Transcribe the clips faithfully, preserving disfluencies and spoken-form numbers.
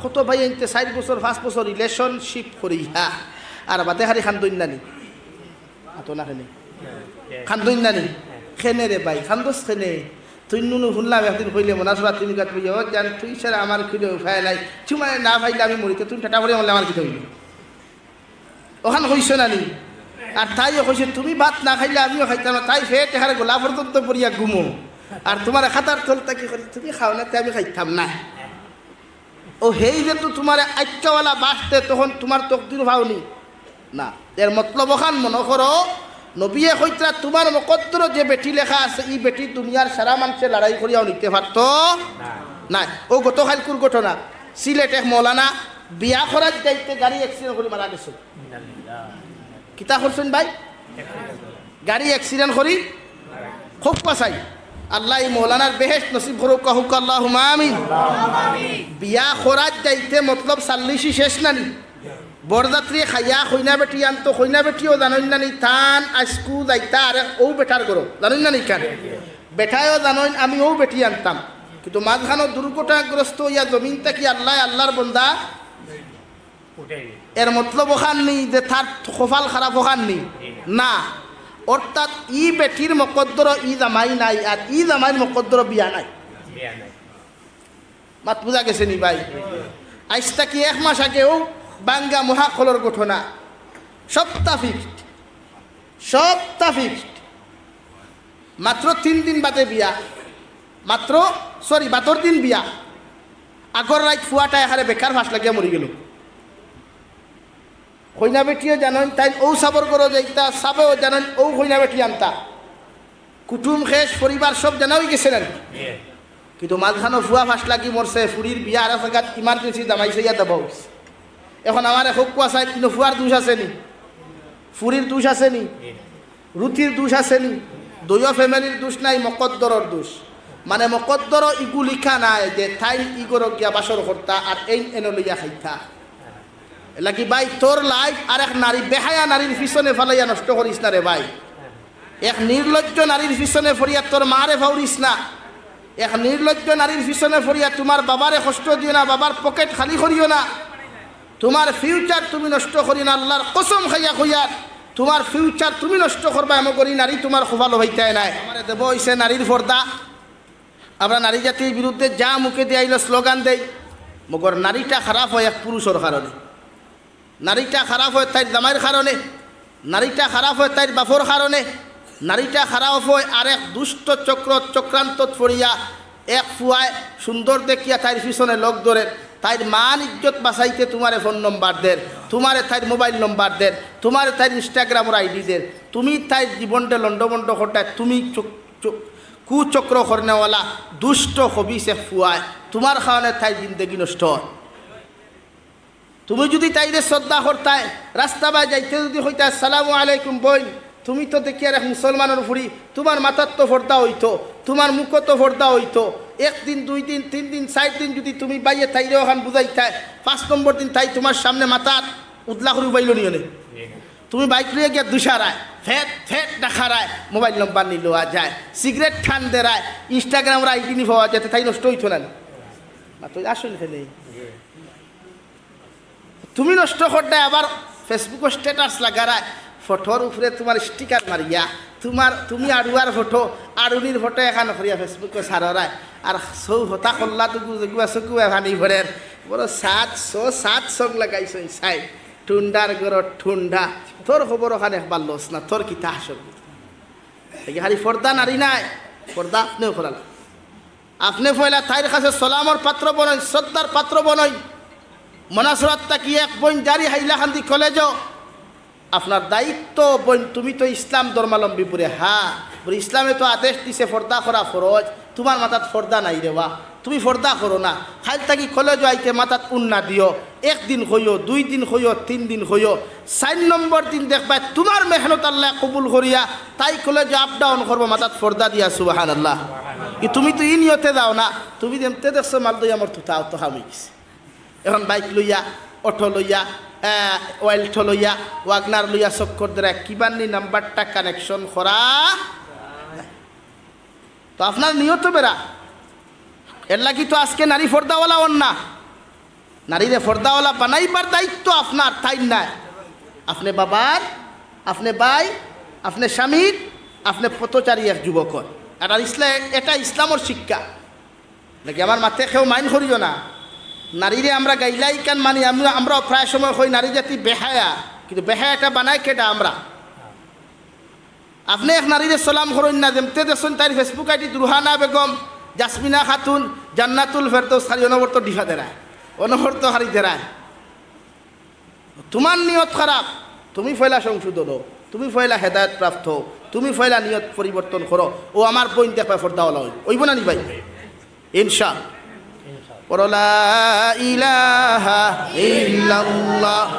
কত ভাইয়াইন্তে চাইর বছর, পাঁচ বছর relationship করিয়া, আর বাদে হারি কান্দইন না নি? আতো না কেনে? কান্দইন না নি? কেনে রে ভাই, কান্দস কেনে? তুই নুনু হুনলাম একদিন কইলে, মনাসুরা তুমি গাত বইয়া, "ও জান, তুই ছাড়া আমার কুনু উপায় নাই, তুমারে না পাইলে আমি মরিতে, তুমি টাটা পড়ে মরলে আমার কিতা অইলো?" অখান কইছো না নি? আর তাইও কইছে, "তুমি ভাত না খাইলে আমিও খাইতাম না।" তাই পেট এখানে গলা পর্যন্ত পড়িয়া ঘুমো, আর তুমারে খাতার তল থাকি করি, "তুমি খাও না, তে আমি খাইতাম না।" ও হেই যে তো তুমারে আইক্কাওয়ালা বাসতে, তখন তুমার তকদির পাওনি না। এর মতলব অখান মনো করো, নবীয়ে কইতরা, তুমার মকদ্দরো যে বেটি লেখা আছে, ই বেটি দুনিয়ার সারা মানষে লড়াই করিয়াও নিতে পারতো না। ও গত কাইলকুর ঘটনা, সিলেট এক মৌলানা বিয়া করার যাইতে গাড়ি accident করি মারা গেছে। কিতা করছইন ভাই? গাড়ি accident করি। খুব কসাই। আল্লায় ই মৌলানার বেহেশত নসিব করউক্কা, কউক্কা আল্লাহুম্মা আমিন। বিয়া করার যাইতে মতলব চাল্লিশি শেষ না নি? বরযাত্রী খাইয়া কইনা বেটি আনতো, কইনা বেটিও জানইন না নি, তান আইজকু যাইতা আরেক অউ বেটার ঘরো, জানইন না নি কান? বেটায়ও জানইন আমি অউ বেটি আনতাম, কিন্তু মাঝখানো দুর্ঘটনাগ্রস্ত অইয়া জমিন থাকি আল্লায় আল্লার বন্দা এর মতলব অখান নি যে তার কপাল খারাপ অখান নি? না। অর্থাৎ ই বেটির মকদ্দরো ই জামাই নাই, আর ই জামাইর মকদ্দরো বিয়া নাই। মাত বুঝা গেছে নি ভাই? আইজ থাকি এক মাস আগেও বাঙ্গা মহাকলর ঘটনা, সপ্তাহ fixed, সপ্তাহ fixed। মাত্র তিন দিন বাদে বিয়া, মাত্র, sorry, বাদর দিন বিয়া। আগর রাইত ফুয়াটা এখানে বেকার ফাঁস লাগিয়া মরি গেল। কইনা বেটিও জানইন, তাইন অউ সাবর ঘরো যাইতা, সাবেও জানইন, অউ কইনা বেটি আনতা। কুটুম খেশ, পরিবার সব জানা অই গেছে না নি? কিন্তু মাঝখানো ফুয়া ফাঁস লাগি মরছে, ফুড়ির বিয়া আর এক জাগাত emergency জামাই চাইয়া দেওয়া অইছে। এখন আমারে কউক্কা চাই, ইনো ফুয়ার দুষ আছে নি? ফুড়ির দুষ আছে নি? রুটির দুষ আছে নি? দুইও family-র দুষ নাই, মকদ্দরর দুষ। মানে মকদ্দরো ইগু লিখা নাই যে তাইন ই ঘরো গিয়া বাসর করতা আর এইন এনো লইয়া খাইতা। এরলাগি ভাই, তোর life আর এক নারী, বেহায়া নারীর পিছনে ফালাইয়া নষ্ট করিস না রে ভাই। এক নির্লজ্জ নারীর পিছনে ফড়িয়া তোর মারে ফাউরিস না। এক নির্লজ্জ নারীর পিছনে ফড়িয়া তুমার বাবারে কষ্ট দিও না, বাবার পকেট খালি করিও না। তুমার future তুমি নষ্ট করিও না, আল্লার কসম খাইয়া কইয়ার, তুমার future তুমি নষ্ট করবায়, মগর ই নারী তুমার কপালো পাইতায় নায়। আমারে দেওয়া অইছে নারীর পর্দা, আমরা নারী জাতির বিরুদ্ধে যা মুখে দিয়া আইলো স্লোগান দেই, মগর নারীটা খারাপ অয় এক পুরুষর কারণে, নারীটা খারাপ অয় তাইর জামাইর কারণে, নারীটা খারাপ অয় তাইর বাপর কারণে, নারীটা খারাপ অয় আরেক দুষ্ট চক্র, চক্রান্তত পড়িয়া এক ফুয়ায় সুন্দর দেখিয়া তাইর পিছনে লগ ধরের, তাইর মান ইজ্জত বাঁচাইতে তুমারে phone number দের, তুমারে তাইর mobile number দের, তুমারে তাইর Instagram-র ID দের, তুমি তাইর জীবনটা লন্ডভন্ড করতায়, তুমি চক-, চক-, কুচক্র করনেওয়ালা দুষ্ট খবিস এক ফুয়ায়, তুমার কারণে তাইর জিন্দেগি নষ্ট অয়। তুমি যুদি তাইরে শ্রদ্ধা করতায়, রাস্তাবায় যাইতে যুদি কইতায়, "আসসালামু আলাইকুম বইন, তুমি তো দেখিয়ার এক মুসলমানর ফুড়ি, তুমার মাথাত তো পর্দা অইতো, তুমার মুখো তো পর্দা অইতো।" এক দিন, দুই দিন, তিন দিন, চাইর দিন যুদি তুমি বাইয়ে তাইরে অখান বুঝাইতায়, পাঁচ নম্বর দিন তাই তুমার সামনে মাথাত উদলা করি উবাইলো নি অনে। তুমি bike লইয়া গিয়া দুষারায়, ফেট ফেট ডাকারায়, mobile number নি লওয়া যায়, cigarette টান দেরায়, Instagram-র ID নি পাওয়া যায়, তে তাই নষ্ট অইতো না নি? না তো আসল খেলে। তুমি নষ্ট করতায় আবার Facebook-ও status লাগারায়, ফটোর উপরে তুমার sticker মারিয়া, তুমার, তুমি আড়ুয়ার ফটো, আড়ুনির ফটো এখান করিয়া Facebook-ও ছাড়রায়। আর সৌ হতা কল্লা তো গু-, যেগুয়া চকুয়া পানি পড়ের, বড় সাত শো, সাত song লাগাইছইন সাই, টুন্ডার ঘরো টুন্ডা, তোর খবর অখান একবার লস না, তোর কিতা আসল? এই খালি পর্দা নারী নায়, পর্দা আপনেও করা লাগে। আপনে পয়লা তাইর কাছে সালামর পাত্র বনইন, শ্রদ্ধার পাত্র বনইন। মনাসুরাত থাকি এক বইন যারি হাইলাকান্দি কলেজো, আপনার দায়িত্ব বইন, তুমি তো ইসলাম ধর্মাবলম্বী পুরে, হ্যাঁ, বলে ইসলামে তো আদেশ দিছে পর্দা করা ফরজ, তুমার মাথাত পর্দা নাই রে বা, তুমি পর্দা করো না। কাইল থাকি কলেজো আইতে মাথাত উন্না দিও, এক দিন কইও, দুই দিন কইও, তিন দিন কইও, চাইর নম্বর দিন দেখবায় তুমার মেহনত আল্লায় কবুল করিয়া তাই কলেজো up down করবো মাথাত পর্দা দিয়া, সুবহানাল্লাহ। কি তুমি তো ই নিয়তে যাও না, তুমি যেমতে দেখছো মাল দইয়া আমার তুতা অত হাম অই গেছে। এখন bike লইয়া, auto লইয়া, আহ, Alto লইয়া, WagonR লইয়া চক্কর দেরায় কিবান্নি number-টা connection করা। তো আপনার নিয়ত বেড়া, এরলাগি তো আজকে নারী পর্দাওয়ালা অর না। নারীরে পর্দাওয়ালা বানাইবার দায়িত্ব আপনার, তাইর নায়। আপনে বাবার, আপনে ভাই, আপনে স্বামীর, আপনে পথচারী এক যুবকর। আর ইসলা-, এটা ইসলামর শিক্ষা। নাকি আমার মাতে কেউ মাইন্ড করিও না। নারীরে আমরা গাইলাই কান মানি, আমরা, আমরাও প্রায় সময় কই নারী জাতি বেহায়া, কিন্তু বেহায়াটা বানাই কেটা? আমরা। আপনে এক নারীরে সালাম করইন না, যেমতে দেখছইন তাইর Facebook ID রুহানা বেগম, জাসমিনা খাতুন, জান্নাতুল ফেরদৌস, খালি অনবরত ডিফা দেরায়, অনবরত হারি দেরায়। তুমার নিয়ত খারাপ, তুমি পয়লা সংশোধন অও, তুমি পয়লা হেদায়েত প্রাপ্ত অও, তুমি পয়লা নিয়ত পরিবর্তন করো। ও আমার বইন দেখবা পর্দাওয়ালা অইবো না নি ভাই? ইনশাআল্লাহ। পড়ো, লা ইলাহা ইল্লাল্লাহ।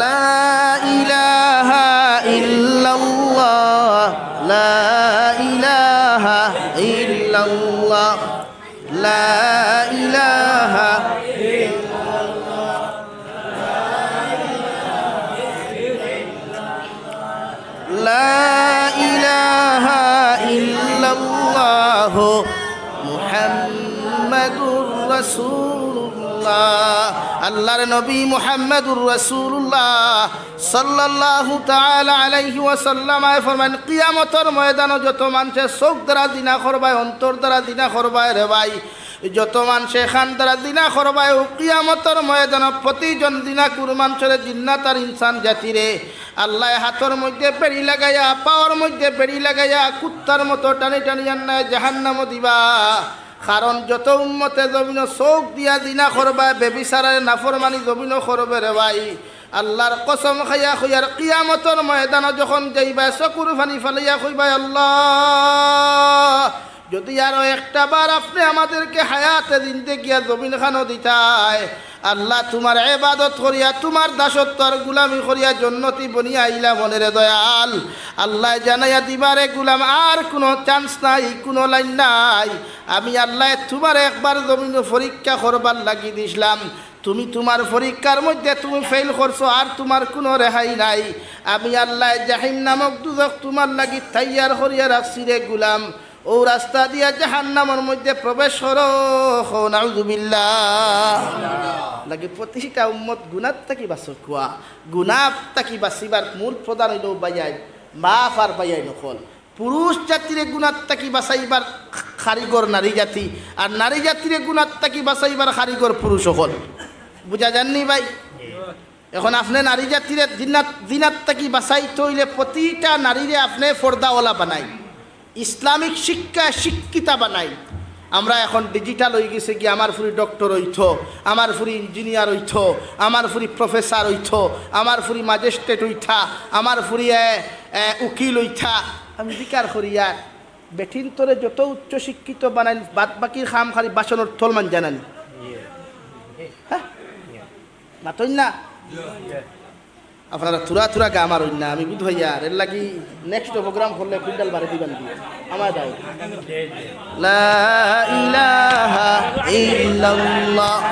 লা ইলাহা ইল্লাল্লাহ। লা ইলাহা ইল্লাল্লাহ। লা ইলাহা লা ইলাহা ইল্লাল্লাহ মুহাম্মাদুর রাসূলুল্লাহ। আল্লাহর নবী মুহাম্মাদুর রাসূলুল্লাহ সাল্লাল্লাহু তাআলা আলাইহি ওয়াসাল্লাম আয় ফরমাইন, কিয়ামতর ময়দানো যত মানষে চউখ দ্বারা জিনা করবায়, অন্তর দ্বারা জিনা করবায় রে ভাই, যত মানষে কান দ্বারা জিনা করবায়, অউ কিয়ামতর ময়দানো প্রতিজন জিনাকুর মানষরে, জিন্নাত আর ইনসান জাতিরে, আল্লায় হাতর মধ্যে বেড়ি লাগাইয়া, পাওর মধ্যে বেড়ি লাগাইয়া, কুত্তার মতো টানি টানি আন্নায় জাহান্নামো দিবা। কারণ যত উম্মতে জমিনো চউখ দিয়া জিনা করবায়, বেবিচার আর নাফরমানি জমিনো করবে রে ভাই, আল্লার কসম খাইয়া কইয়ার, কিয়ামতর ময়দানো যখন যাইবায়, চকুর পানি ফালাইয়া কইবায়, আল্লাহ, যুদি আরো একটা বার আপনে আমাদেরকে হায়াতে জিন্দেগিয়া জমিন খানো দিতায়, আল্লাহ, তুমার ইবাদত করিয়া, তুমার দাসত্ব আর গুলামি করিয়া জন্নতি বনিয়া আইলাম অনে রে দয়াল। আল্লায় জানাইয়া দিবা রে গুলাম, আর কুনু চান্স নাই, কুনু লাইন নাই। আমি আল্লায় তুমারে একবার জমিনো পরীক্ষা করবার লাগি দিছলাম। তুমি তুমার পরীক্ষার মধ্যে তুমি ফেইল করছো, আর তুমার কুনু রেহাই নাই। আমি আল্লায় জাহিম নামক দুজখ তুমার লাগি তৈয়ার করিয়া রাখছি রে গুলাম। অউ রাস্তা দিয়া জাহান্নামর মধ্যে প্রবেশ করো। কও নাউজুবিল্লাহ। লাগি প্রতিটা উম্মত গুনাত থাকি বাঁচো কুয়া। গুনাত থাকি বাঁচিবার মূল প্রধান অইলো বাইয়াই, মাফ আর বাইয়াই নকল। পুরুষ জাতিরে গুনাত থাকি বাঁচাইবার কারিগর নারী জাতি, আর নারী জাতিরে গুনাত থাকি বাঁচাইবার কারিগর পুরুষ অকল। বুঝা যারনি ভাই? এখন আপনে নারী জাতিরে জিনাত, জিনাত থাকি বাঁচাইতে অইলে প্রতিটা নারীরে আপনে পর্দাওয়ালা বানাইন, ইসলামিক শিক্ষায় শিক্ষিতা বানাইন। আমরা এখন ডিজিটাল অইগেছে গি, আমার ফুরি ডক্টর অইতো, আমার ফুরি ইঞ্জিনিয়ার অইতো, আমার ফুরি প্রফেসর অইতো, আমার ফুরি ম্যাজিস্ট্রেট অইতা, আমার ফুরি, এ, এ, উকিল অইতা। আমি জিকার করি আর বেটিন্তরে যত উচ্চ শিক্ষিত বানাইন, বাদ বাকির কাম খালি বাসনর তল মাঞ্জা নানি। হ্যাঁ? মাতইন না? আপনারা থুড়া থুড়া গা মারইন না, আমি বুঝ ভাইয়া, এর লাগি নেক্সট প্রোগ্রাম করলে কুইন্টাল বাড়ি দিবেন কি? আমার দাও। লা ইলাহা ইল্লাল্লাহ,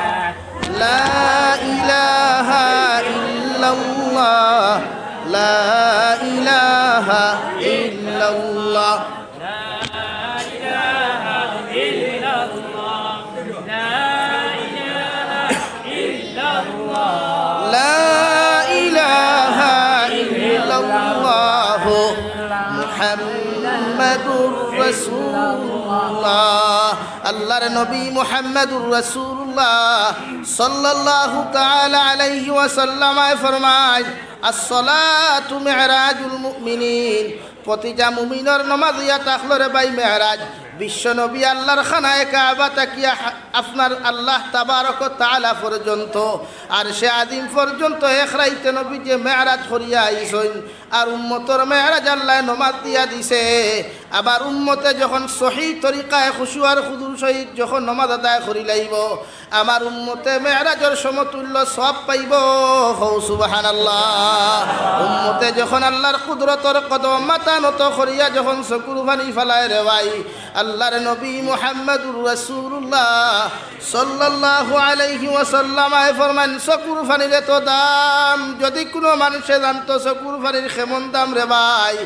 লা ইলাহা ইল্লাল্লাহ, লা ইলাহা ইল্লাল্লাহ। لا إله إلا الله. لا إله إلا الله. لا إله إلا الله. محمد رسول الله. আল্লাহর নবী মুহাম্মাদুর রাসূলুল্লাহ সাল্লাল্লাহু তাআলা আলাইহি ওয়াসাল্লাম আয় ফরমায়, الصلاة معراج المؤمنين. প্রতিটা মুমিনর নমাজ ইয়া থাকলো রে ভাই মেরাজ। বিশ্ব নবী আল্লাহর খানায়ে কাবা থাকিয়া হা-, আপনার আল্লাহ তাবারক ওয়া তাআলা পর্যন্ত, আরশে আজিম পর্যন্ত এক রাইতে নবী যে মেরাজ করিয়া আইছইন, আর উম্মতর মেরাজ আল্লায় নমাজ দিয়া দিছে। আবার উম্মতে যখন সহি তরিকায় খুশু আর খুজুর সহিত যখন নমাজ আদায় করি লাইবো, আমার উম্মতে মেরাজর সমতুল্য সওয়াব পাইবো। কও সুবহানাল্লাহ। উম্মতে যখন আল্লাহর কুদরতর কদমো মাথা নত করিয়া যখন চকুর পানি ফালায় রে ভাই, আল্লাহর নবী মুহাম্মাদুর রাসূলুল্লাহ সাল্লাল্লাহু আলাইহি ওয়াসাল্লাম আয় ফরমাইন, চকুর পানির এত দাম, যুদি কুনু মানষে জানতো চকুর পানির কেমন দাম রে ভাই,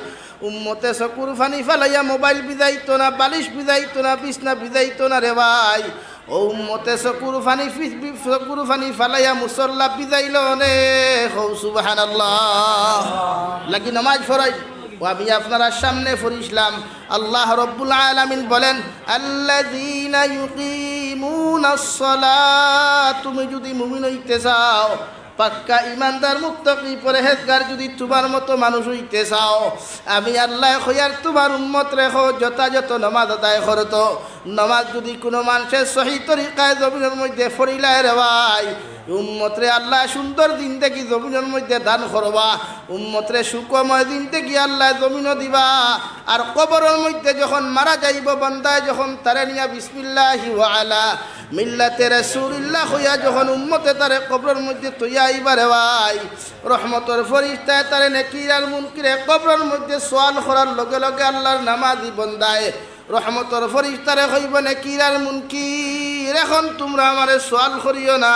উম্মতে চকুর পানি ফালাইয়া মোবাইল ভিজাইতো না, বালিশ ভিজাইতো না, বিছনা ভিজাইতো না রে ভাই। অউ উম্মতে চকুর পানি ফি-, বি-, চকুর পানি ফালাইয়া মুসল্লা ভিজাইলো অনে। কও সুবহানাল্লাহ। লাগি নমাজ পড়াই। অউ আমি আপনারার সামনে পড়ছিলাম, আল্লাহ রব্বুল আলামিন বলেন, "আল্লাযীনা ইউকিমুনাস সালাহ।" তুমি যুদি মুমিন অইতে চাও, পাক্কা ইমানদার, মুত্তাকি, পরহেজগার যুদি তুমার মতো মানুষ অইতে চাও, আমি আল্লায় কইয়ার তুমার উম্মতরে কও যথাযথ নমাজ আদায় করতো। নমাজ যুদি কুনু মানষে সহি তরিকায় জমিনর মইধ্যে পড়িলায় রে ভাই, উম্মতরে আল্লায় সুন্দর জিন্দেগি জমিনর মইধ্যে দান করবা, উম্মতরে সুখময় জিন্দেগি আল্লায় জমিনো দিবা। আর কবরর মইধ্যে যখন মারা যাইবো বান্দায়, যখন তারে নিয়া বিসমিল্লাহি ওয়া আলা মিল্লাতে রাসূলিল্লাহ কইয়া যখন উম্মতে তারে কবরর মইধ্যে থইয়া আইবা রে ভাই, রহমতর ফিরিস্তায় তারে, নেকির আর মুনকিরে কবরর মইধ্যে সওয়াল করার লগে লগে আল্লার নমাজি বান্দায় রহমতর ফিরিস্তারে কইবো, "নেকির আর মুনকির, এখন তুমরা আমারে সওয়াল করিও না,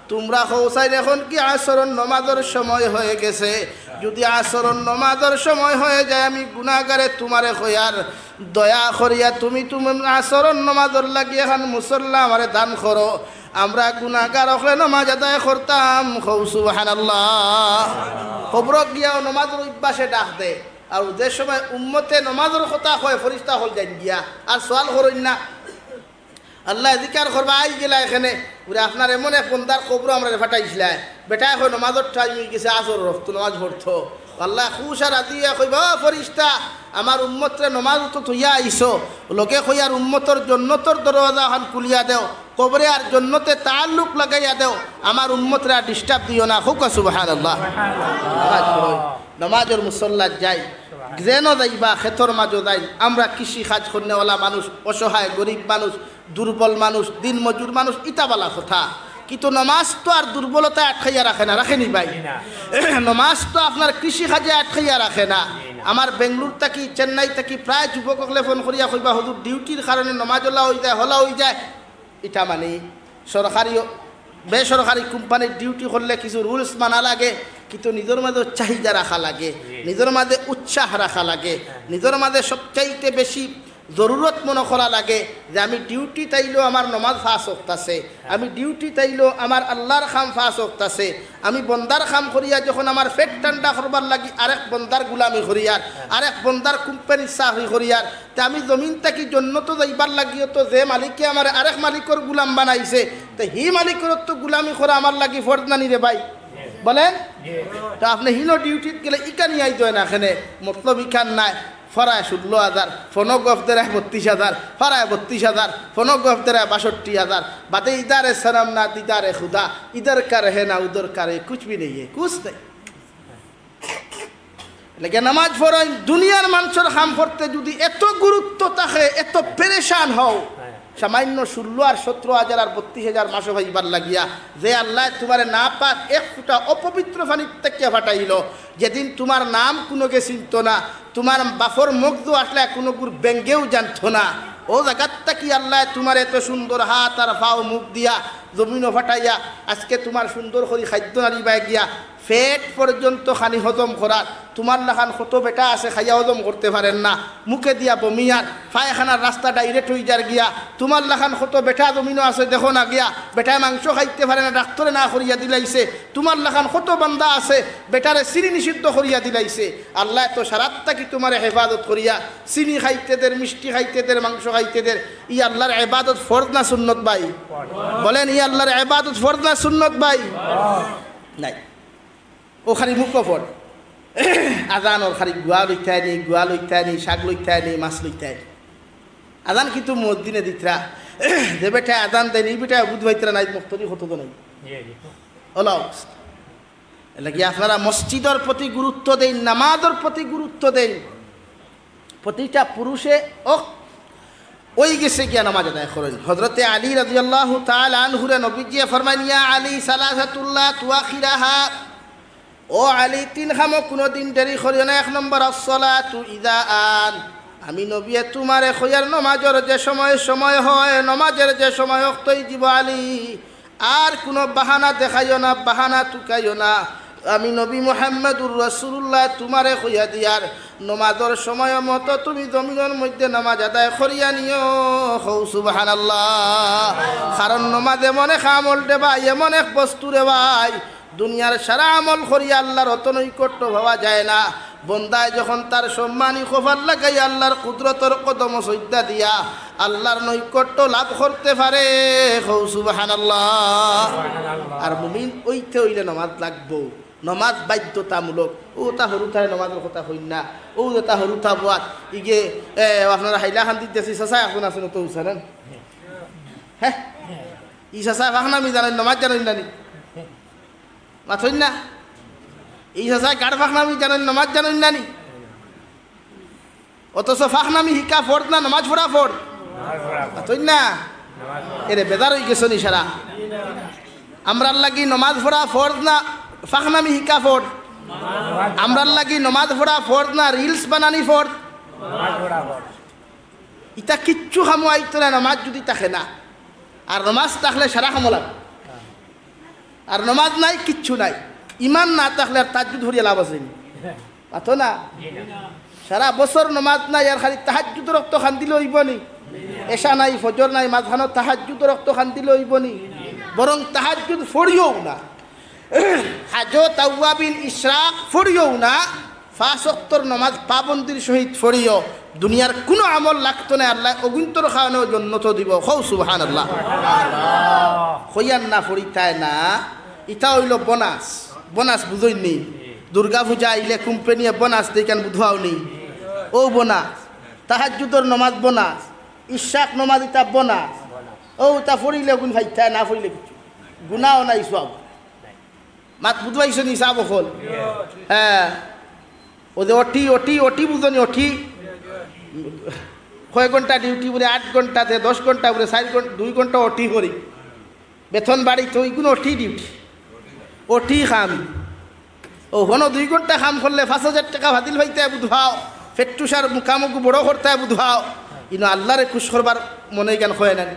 তুমরা কওছাইন এখন কি আসরর নমাজর সময় হয়ে গেছে? যুদি আসরর নমাজর সময় হয়ে যায়, আমি গুনাগারে তুমারে কইয়ার, দয়া করিয়া তুমি তুমার আসরর নমাজর লাগি এখান মুসল্লা আমারে দান করো, আমরা গুনাগার অকলে নমাজ আদায় করতাম।" কও সুবহানাল্লাহ। কবরো গিয়াও নমাজর অভ্যাসে ডাক দে। আর যে সময় উম্মতে নমাজর কথা কয়, ফিরিস্তা অকল যাইন গিয়া, আর সওয়াল করইন না। আল্লায় জিকার করবা, আই গেলা এখানে, বুলে, "আপনার এমন এক বন্দার কবরো আমরারে ফাটাইছলায়, বেটায় কয় নমাজর টাইম অই গেছে, আসরর অক্ত নমাজ পড়তো।" আল্লায় খুশ আর রাজি অইয়া কইবা, "ও ফিরিস্তা, আমার উম্মতরে নমাজো তো থইয়া আইছো, লগে কইয়ার উম্মতর জন্নতর দরওয়াজা অখান খুলিয়া দেও, কবরে আর জন্নতে তাল্লুক লাগাইয়া দেও, আমার উম্মতরে আর disturb দিও না।" কউক্কা সুবহানাল্লাহ। নমাজ পড়ো, নমাজর মুসল্লাত যাই, যেনো যাইবা, খেতর মাজো যাই, আমরা কৃষি কাজ করনেওয়ালা মানুষ, অসহায় গরিব মানুষ, দুর্বল মানুষ, দিনমজুর মানুষ, ইতা বালা কথা। কিন্তু নমাজ তো আর দুর্বলতায় আটকাইয়া রাখে না, রাখে নি ভাই? জি না। নমাজ তো আপনার কৃষি কাজে আটকাইয়া রাখে না। জি না। আমার বেঙ্গালুর থাকি, চেন্নাই থাকি প্রায় যুবক অকলে ফোন করিয়া কইবা, "হুজুর, ডিউটির কারণে নমাজ অলা অই যায়, হলা অই যায়।" ইটা মানি সরকারি, বেসরকারি কোম্পানির ডিউটি করলে কিছু rules মানা লাগে, কিন্তু নিজর মাঝে চাহিদা রাখা লাগে, জি। নিজর মাঝে উৎসাহ রাখা লাগে, হ্যাঁ। নিজর মাঝে সবচাইতে বেশি জরুরত মনো করা লাগে যে আমি ডিউটিত আইলেও আমার নমাজ পাঁচ ওয়াক্ত আছে, হ্যাঁ। আমি ডিউটিত আইলেও আমার আল্লার কাম পাঁচ ওয়াক্ত আছে, আমি বন্দার কাম করিয়া যখন আমার পেট ঠান্ডা করবার লাগি আরেক বন্দার গুলামি করিয়ার, হ্যাঁ। আরেক বন্দার কোম্পানির চাকরি করিয়ার, তে আমি জমিন থাকি জন্নতো যাইবার লাগিও তো যে মালিকে আমারে আরেক মালিকর গুলাম বানাইছে, তে হি মালিকর তো গুলামি করা আমার লাগি ফরজ নানি রে ভাই? বলেন? তো আপনে হিনো ডিউটিত গেলে ইখান নিয়া আইতো না কেনে? মতলব ইখান নায়। ফারায় ষোলো হাজার, ফনো গফ দেরায় বত্রিশ হাজার, ফারায় বত্রিশ হাজার, ফনো গফ দেরায় বাষট্টি হাজার। বাদে ইদারে সনম না দিদারে খুদা, ইধর কা রহে না উধর কা রহে, কুছ ভি নেই হে, কুছ নেই। লাগে নামাজ পড়ইন, দুনিয়ার মানষর কাম করতে যুদি এত গুরুত্ব থাকে, এত পেরেশান হও, সামান্য ষোলো আর সতেরো হাজার আর বত্রিশ হাজার মাসো পাইবার লাগিয়া, যে আল্লায় তুমারে নাপাক এক ফুটা অপবিত্র পানির থাকিয়া ফাটাইলো, যেদিন তুমার নাম কুনুগে চিনতো না, তুমার বাফর মগজো আসলে কুনুগুর বেঙ্গেও জানতো না, অউ জাগাত থাকি আল্লায় তুমারে এত সুন্দর হাত আর পাও মুখ দিয়া জমিনো ফাটাইয়া, আজকে তুমার সুন্দর করি খাদ্য নাড়িবায় গিয়া, পেট পর্যন্ত খানি হজম করার। তুমার লাখান কত বেটা আছে খাইয়া হজম করতে পারের না, মুখে দিয়া বমিয়ার, পায়খানার রাস্তা direct অইযার গিয়া। তুমার লাখান কত বেটা জমিনো আছে দেখো না গিয়া, বেটায় মাংস খাইতে পারে না, ডাক্তরে না করিয়া দিলাইছে। তুমার লাখান কত বান্দা আছে বেটারে চিনি নিষিদ্ধ করিয়া দিলাইছে। আল্লায় তো সারাত থাকি তুমারে হেফাজত করিয়া চিনি খাইতে দের, মিষ্টি খাইতে দের, মাংস খাইতে দের। ই আল্লার এবাদত ফরজ না সুন্নত ভাই? বলেন, ই আল্লার এবাদত ফরজ না সুন্নত ভাই? নাই। অউ খালি মুখো পড়। আজান অর খালি গুয়া লইতায় নি, গুয়া লইতায় নি, শাক লইতায় নি, মাছ লইতায় নি। আজান কিন্তু মুয়াজ্জিনে দিতরা। যে বেটায় আজান দেয় নি, ই বেটায় বুঝ পাইতরা না, মক্তদি কত জন নাই। জি, জি। অলা অবস্থা। এরলাগি আপনারা মসজিদর প্রতি গুরুত্ব দেইন, নামাজর প্রতি গুরুত্ব দেইন। প্রতিটা পুরুষে অক-, অই গেছে গিয়া নামাজ আদায় করইন। হযরতে আলী রাদিয়াল্লাহু তাআলা আনহুরে নবীজিয়ে ফরমাইন, "ইয়া আলী, সালাসাতুন লা তুআখিরাহা।" ও আলী, তিন কামো কুনুদিন দেরি করিও না। এক নম্বর, আসসালাতু ইযা আন। আমি নবীয়ে তুমারে কইয়ার নমাজর যে সময়, সময় হয়, নমাজর যে সময় অক্ত অইযিবো আলী, আর কুনু বাহানা দেখাইও না, বাহানা তুকাইও না। আমি নবী মুহাম্মাদুর রাসূলুল্লাহ তুমারে কইয়া দিয়ার, নমাজর সময় মতো তুমি জমিনর মধ্যে নামাজ আদায় করিয়া নিও। কও সুবহানাল্লাহ। কারণ নমাজ এমন এক আমল রে ভাই, এমন এক বস্তু রে ভাই, দুনিয়ার সারা আমল করিয়া আল্লাহর অত নৈকট্য পাওয়া যায় না। বন্দায় যখন তার সম্মানী কপাল লাগাইয়া আল্লাহর কুদরতর কদমো সইজদা দিয়া আল্লাহর নৈকট্য লাভ করতে পারে। কও সুবহানাল্লাহ। আর মুমিন অইতে অইলে নমাজ লাগবো। নমাজ বাধ্যতামূলক। অউ তা হুরুতারে নমাজর কথা কইন না। অউ যে তা হুরুতা বুয়াত, ইগে, এ, আপনারা হাইলাকান্দিত দেখছি, চাচা একজন আছইন, অত উচানেন। হ্যাঁ? ই চাচায় ফাখনামি জানইন, নমাজ জানইন না নি? মাতইন না? ই চাচায় গাড় ফাখনামি জানইন, নমাজ জানইন না নি? অথচ ফাখনামি হিকা ফরজ না, নমাজ পড়া ফরজ? মাতইন না? এরে বেজার অইগেছো নি সারা? আমরার লাগি নমাজ পড়া ফরজ না ফাখনামি হিকা ফরজ? আমরার লাগি নমাজ পড়া ফরজ না reels বানানি ফরজ? ইতা কিচ্ছু কামো আইতো না, নমাজ যুদি থাকে না। আর নমাজ থাকলে সারা কামো লাগে। আর নমাজ নাই, কিচ্ছু নাই। ইমান না থাকলে আর তাহাজ্জুদ পড়িয়া লাভ আছে নি? মাতো না? সারা বছর নমাজ নাই, আর খালি তাহাজ্জুদর অক্ত কান্দিলে অইবো নি? এশা নাই, ফজর নাই, মাঝখানো তাহাজ্জুদর অক্ত কান্দিলে অইবো নি? বরং তাহাজ্জুদ পড়িও না, হাজত, আওয়াবিন, ইশরাক পড়িও না, পাঁচ অক্তর নমাজ পাবন্দির সহিত পড়িও, দুনিয়ার কুনু আমল লাগতো নায়, আল্লায় অগুইন্তর কারণেও জন্নত দিবো। কও সুবহানাল্লাহ। কইয়ার না পড়িতায় না, ইতা অইলো bonus। Bonus বুঝইন নি? দুর্গা পূজা আইলে কোম্পানিয়ে bonus দেইন, বুধবাও নি? অউ bonus। তাহাজ্জুদর নমাজ bonus, ইশরাক নমাজ ইতা bonus। অউ তা পড়িলে গুণ পাইতায়, না পড়িলে কিচ্ছু। গুনাও নাই, সওয়াব। মাত বুঝবাইছো নি সাব অকল? হ্যাঁ। অউ যে OT, OT, OT বুঝো নি, OT? কয় ঘন্টা duty বুলে? আট ঘন্টা, তে দশ ঘন্টা বুলে, চাইর ঘন্টা, দুই ঘন্টা OT করি। বেতন বাড়িত, ইগুন OT duty। OT কাম। অউ হনো দুই ঘন্টা কাম করলে পাঁচ হাজার টেকা ফাজিল পাইতায় বুধবাও। পেট্রুষার মুকামুকু বড় করতায় বুধবাও। ইনো আল্লারে খুশ করবার মনে ইখান কয় না নি?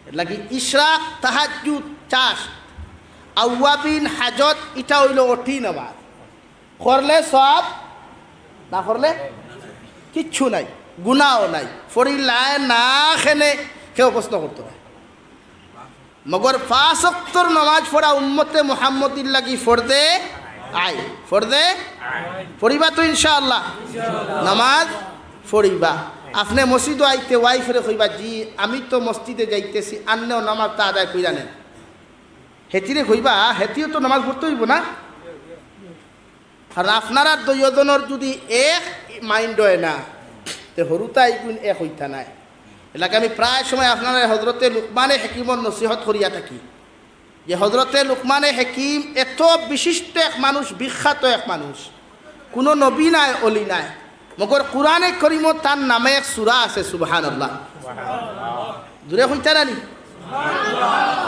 এরলাগি ইশরাক, তাহাজ্জুদ, চাষ, আওয়াবিন, হাজত, ইতা অইলো OT নমাজ। করলে সওয়াব, না করলে কিচ্ছু নাই, গুনাও নাই। পড়িলায় না কেনে কেউ প্রশ্ন করতো না। মগর পাঁচ অক্তর নমাজ পড়া উম্মতে মুহাম্মদীর লাগি ফরজে আইন। ফরজে পড়িবা তো ইনশাআল্লাহ। নমাজ পড়িবা। আপনে মসজিদো আইতে wife রে কইবা, "জি, আমি তো মসজিদে যাইতেছি, আন্নেও নমাজটা আদায় কইরা নেন।" হেতিরে কইবা, হেতিও তো নমাজ পড়তে অইবো না? কারণ আপনারা দুইওজনর যুদি এক mind অয় না, তে হুরুতাইগুন এক অইতা নায়। এরলাগি আমি প্রায় সময় আপনারারে হজরতে লুকমানে হাকিমর নসিহত করিয়া থাকি যে হজরতে লুকমানে হাকিম এত বিশিষ্ট এক মানুষ, বিখ্যাত এক মানুষ, কুনু নবী নায়, অলি নায়, মগর কুরআনে করিমো তান নামে এক সূরা আছে, সুবহানাল্লাহ। জুরে কইতা না নি?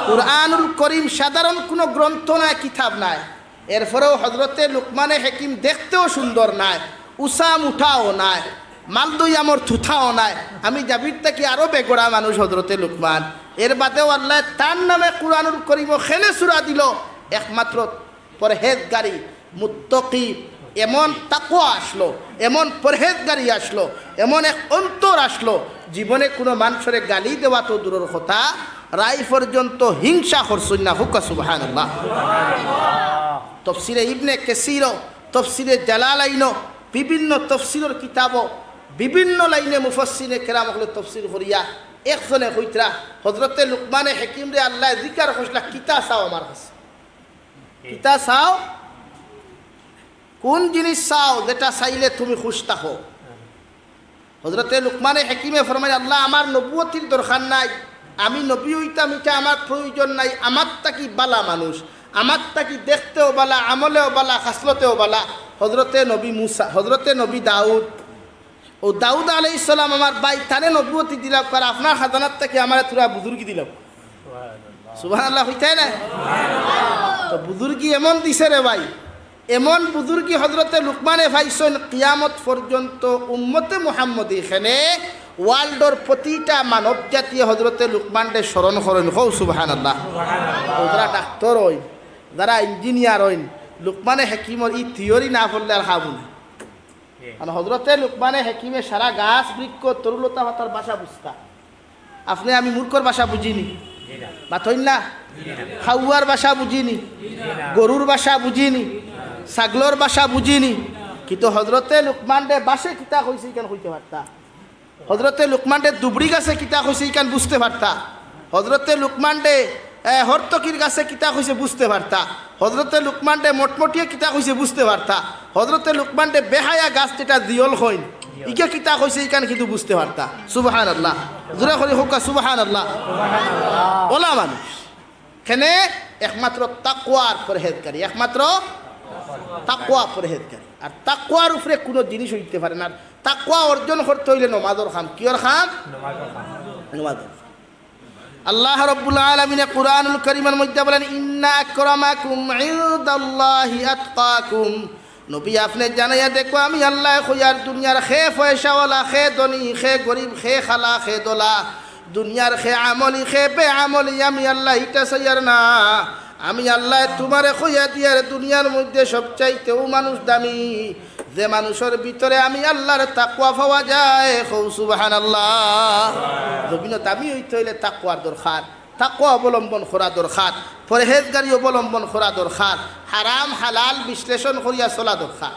কুরআনুল করিম সাধারণ কুনু গ্রন্থ নায়, কিতাব নায়, এরপরেও হজরতে লুকমানে হাকিম দেখতেও সুন্দর নায়, উচা মুটাও নায়, মালদৈয়ামর থুথাও নায়। আমি জাবির থাকি আরো বেগড়া মানুষ হজরতে লুকমান। এর বাদেও আল্লায় তার নামে কুরআনুল করিমো কেনে সূরা দিলো, একমাত্র পরহেজগারি, মুত্তাকি, এমন তাকওয়া আছলো, এমন পরহেজগারি আছলো, এমন এক অন্তর আছলো, জীবনে কুনু মানষরে গালি দেওয়া তো দূরর কথা, রাইত পর্যন্ত হিংসা করছইন না। কউক্কা সুবহানাল্লাহ। তফসিরে ইবনে কাসিরো, তফসিরে জালালাইনো, বিভিন্ন তফসিরর কিতাবো বিভিন্ন লাইনে মুফাসসিরিনে কেরাম অকলে তফসির করিয়া একজনে কইতরা, হজরতে লুকমানে হাকিমরে আল্লায় জিকার করছলা, "কিতা চাও আমার কাছে? কিতা চাও? কুন জিনিস চাও যেটা চাইলে তুমি খুশ থাকো?" হজরতে লুকমানে হাকিমে ফরমাইন, "আল্লাহ, আমার নবুয়তির দরকার নাই, আমি নবী অইতাম, ইটা আমার প্রয়োজন নাই, আমার থাকি বালা মানুষ, আমার থাকি দেখতেও বালা, আমলেও বালা, খাসলতেও বালা।" হজরতে নবী মুসা, হজরতে নবী দাউদ, অউ দাউদ আলাইহিস সালাম আমার ভাই, তানে নবুয়তি দিলাউক্কা, আর আপনার খাজানার থাকি আমারে থুড়া বুজুর্গি দিলাউক্কা। সুবহানাল্লাহ কইতায় না? তো বুজুর্গি এমন দিছে রে ভাই, এমন বুজুর্গি হজরতে লুকমানে পাইছইন, কিয়ামত পর্যন্ত উম্মতে মুহাম্মদী এখানে worldর প্রতিটা মানব জাতিয়ে হজরতে লুকমানরে স্মরণ করইন। কও সুবহানাল্লাহ। অউ যারা ডাক্তর অইন, যারা ইঞ্জিনিয়ার অইন, লুকমানে হাকিমর ই থিওরি না পড়লে আর খাবো না। কারণ হজরতে লুকমানে হাকিমে সারা গাছ, বৃক্ষ, তরুলতা পাতার ভাষা বুঝতা। আপনে আমি মূর্খর ভাষা বুঝিনি, মাতইন না? খাওয়ার ভাষা বুঝিনি, গরুর ভাষা বুঝিনি, ছাগলর ভাষা বুঝিনি, কিন্তু হজরতে লুকমানরে বাশে কিতা কইছে ইখান কইতে পারতা। হজরতে লুকমানরে দুবড়ি গাছে কিতা কইছে ইখান বুঝতে পারতা। হজরতে লুকমানরে, এ, হরতকির গাছে কিতা কইছে বুঝতে পারতা। হজরতে লুকমানরে মটমটিয়ে কিতা কইছে বুঝতে পারতা। হজরতে লুকমানরে বেহায়া গাছ যেটা জিয়ল কইন, ইগে কিতা কইছে ইখান কিন্তু বুঝতে পারতা। সুবহানাল্লাহ। জোরে করি কউক্কা সুবহানাল্লাহ। অলা মানুষ। কেনে? একমাত্র তাকওয়ার পরহেজগারি, একমাত্র তাকওয়া পরহেজগারি। আর তাকওয়ার উপরে কুনু জিনিস অইতে পারে না। আর তাকওয়া অর্জন করতে অইলে নমাজর কাম। কিওর কাম? নমাজর কাম। আল্লাহ রাব্বুল আলামিনে কুরআনুল কারীমর মধ্যে বলেন, "ইন্না আকরামাকুম ইনদাল্লাহি আতকাকুম।" নবী, আপনে জানাইয়া দেখো, আমি আল্লায় কইয়ার দুনিয়ার কে পয়সাওয়ালা, কে ধনী, কে গরিব, কে কালা, কে ধলা, দুনিয়ার কে আমলি, কে বেআমলি, আমি আল্লায় ইটা চাইয়ার না। আমি আল্লায় তুমারে কইয়া দিয়ার দুনিয়ার মধ্যে সবচাইতেও মানুষ দামি, যে মানুষর ভিতরে আমি আল্লার তাকওয়া পাওয়া যায়। কও সুবহানাল্লাহ। জমিনো দামি অইতে অইলে তাকওয়ার দরকার। তাকওয়া অবলম্বন করা দরকার, পরহেজগারি অবলম্বন করা দরকার, হারাম হালাল বিশ্লেষণ করিয়া চলা দরকার।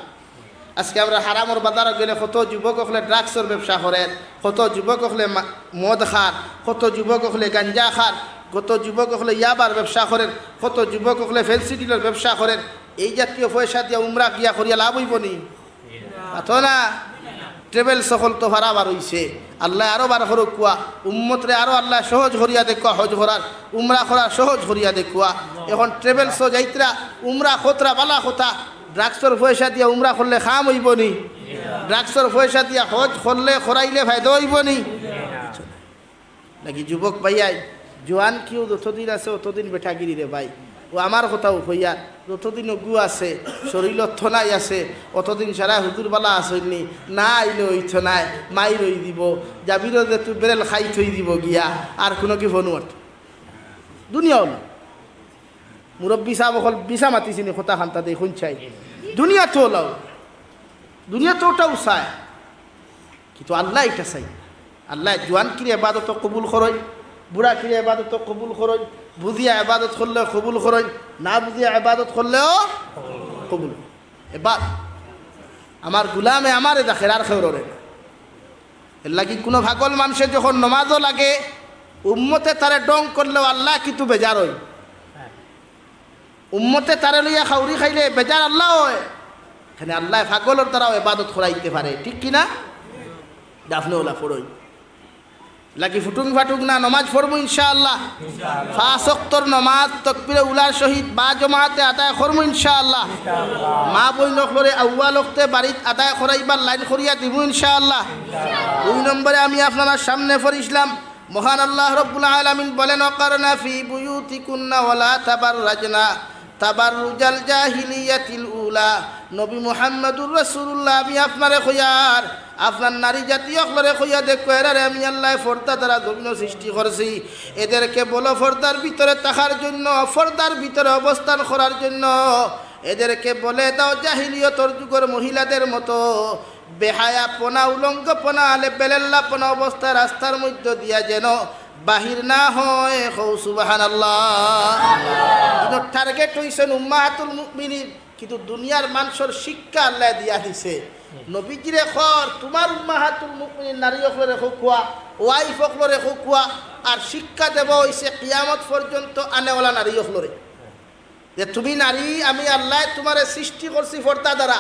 আজকে আমরা হারামর বাজারো গেলে কত যুবক অকলে ড্রাগসর ব্যবসা করের, কত যুবক অকলে মা-, মদ খার, কত যুবক অকলে গাঞ্জা খার, কত যুবক অকলে ইয়াবার ব্যবসা করের, কত যুবক অকলে ফেন্সিডিলর ব্যবসা করের। এই জাতীয় পয়সা দিয়া উমরা গিয়া করিয়া লাভ অইবো নি? মাতো না। ট্রাভেলস অকল তো বারাবার অইছে, আল্লায় আরো বার করউক্কা, উম্মতরে আরো আল্লায় সহজ করিয়া দেখউক্কা, হজ করার, উমরা করার সহজ করিয়া দেখউক্কা। এখন ট্রাভেলসো যাইতরা, উমরা করতরা, বালা কথা, ড্রাগসর পয়সা দিয়া উমরা করলে কাম অইবো নি? ড্রাগসর পয়সা দিয়া হজ করলে, করাইলে ফায়দা অইবো নি? নাকি যুবক ভাইয়াই, জোয়ান কিউ যতদিন আছে অতদিন বেটাগিরি রে ভাই। ও আমার কথাও কইয়ার, যতদিন অগু আছে, শরীরো থনাই আছে, অতদিন সারা হুজুর বালা আছইন নি, না আইলে অইতো নায়, মাইর অই দিবো, জাবিরো যে তুই বেরেল খাই থই দিবো গিয়া, আর কুনু কি ফোন মাত দুনিয়াও না। মুরব্বি সাব অকল বিছা মাতিছি নি, কথা খান্তা দেই হুনছাই। দুনিয়া তো অলাউ, দুনিয়া তো অটাউ চায়, কিন্তু আল্লায় ইটা চাইন। আল্লায় জোয়ানকিরে এবাদতো কবুল করইন, বুড়াকিরে এবাদতো কবুল করইন, বুঝিয়া এবাদত করলে কবুল করইন, না বুঝিয়া এবাদত করলেও কবুল। এবার আমার গুলামে আমারে দেখের, আর কেউরে না। এরলাগি কুনু পাগল মানষে যখন নমাজো লাগে, উম্মতে তারে ঢং করলেও আল্লায় কিন্তু বেজার অইন। উম্মতে তারে লইয়া খাউরি খাইলে বেজার আল্লায় অয়। এখানে আল্লায় পাগলর দ্বারাও এবাদত করাইতে পারে, ঠিক কি না? দাফনে ওলা পড়ই। লাগি ফুটুং ফাটুং না, নমাজ পড়মু ইনশাআল্লাহ। পাঁচ ওয়াক্তর নমাজ তকবিরে উলার সহিত বা জমাতে আদায় করমু ইনশাআল্লাহ। মা বইন অকলরে আউয়াল ওয়াক্তে বাড়িত আদায় করাইবার লাইন করিয়া দিমু ইনশাআল্লাহ। দুই নম্বরে আমি আপনারার সামনে পড়ছিলাম, মহান আল্লাহ রব্বুল আলামিন বলেন, "ওয়াকারনা ফি বুয়ুতিকুন্না ওয়ালা তাবাররাজনা তাবাররুজাল জাহিলিয়াতিল উলা।" নবী মুহাম্মাদুর রাসূলুল্লাহ, আমি আপনারে কইয়ার, আপনার নারী জাতি অকলরে কইয়া দেখো, এরারে আমি আল্লায় পর্দা দ্বারা জমিনো সৃষ্টি করছি। এদেরকে বলো পর্দার ভিতরে থাকার জন্য, পর্দার ভিতরে অবস্থান করার জন্য। এদেরকে বলে দাও জাহিলিয়তর যুগর মহিলাদের মতো বেহায়াপনা, উলঙ্গপনা, আলে বেলেল্লাপনা অবস্থায় রাস্তার মধ্য দিয়া যেন বাহির না হয়। কও সুবহানাল্লাহ। ইনো টার্গেট অইছইন উম্মাহাতুল মুমিনিন, কিন্তু দুনিয়ার মানষর শিক্ষা আল্লায় দিয়া দিছে। নবীজিরে কর, তুমার উম্মাহাতুল মুমিনিন নারী অকলরে কউক্কা, ওয়াইফ অকলরে কউক্কা, আর শিক্ষা দেওয়া অইছে কিয়ামত পর্যন্ত আনেওয়ালা নারী অকলরে। যে তুমি নারী, আমি আল্লায় তুমারে সৃষ্টি করছি পর্দা দ্বারা।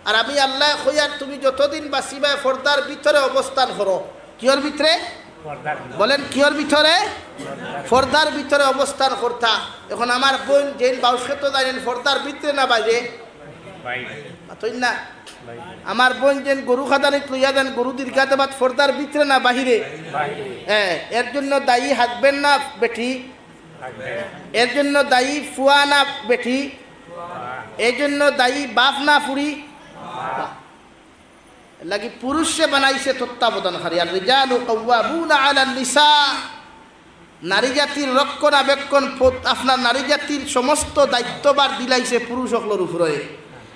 আর আমি আল্লায় কইয়ার তুমি যতদিন বাঁচিবায় পর্দার ভিতরে অবস্থান করো। কিওর ভিতরে? পর্দার ভিতরে। বলেন, কিওর ভিতরে? পর্দার ভিতরে অবস্থান করতা। এখন আমার বইন যেইন বাউশ খেতো যাইন, পর্দার ভিতরে না বাইরে? বাইরে। মাতইন না? বাইরে। আমার বইন যেইন গরু খাদানিত লইয়া যাইন, গরু দীর্ঘাতে বাদ পর্দার ভিতরে না বাহিরে? বাইরে। হ্যাঁ, এর জন্য দায়ী হাজবেন্ড না বেটি? এর জন্য দায়ী ফুয়া না বেটি? এর জন্য দায়ী বাপ না ফুড়ি? লাগি পুরুষরে বানাইছে তত্ত্বাবধানকারী। আর রিজালু কাওয়ামুনা আলান নিসা। নারী জাতির রক্ষণাবেক্ষণ পদ-, আপনার নারী জাতির সমস্ত দায়িত্বভার দিলাইছে পুরুষ অকলর উপরে।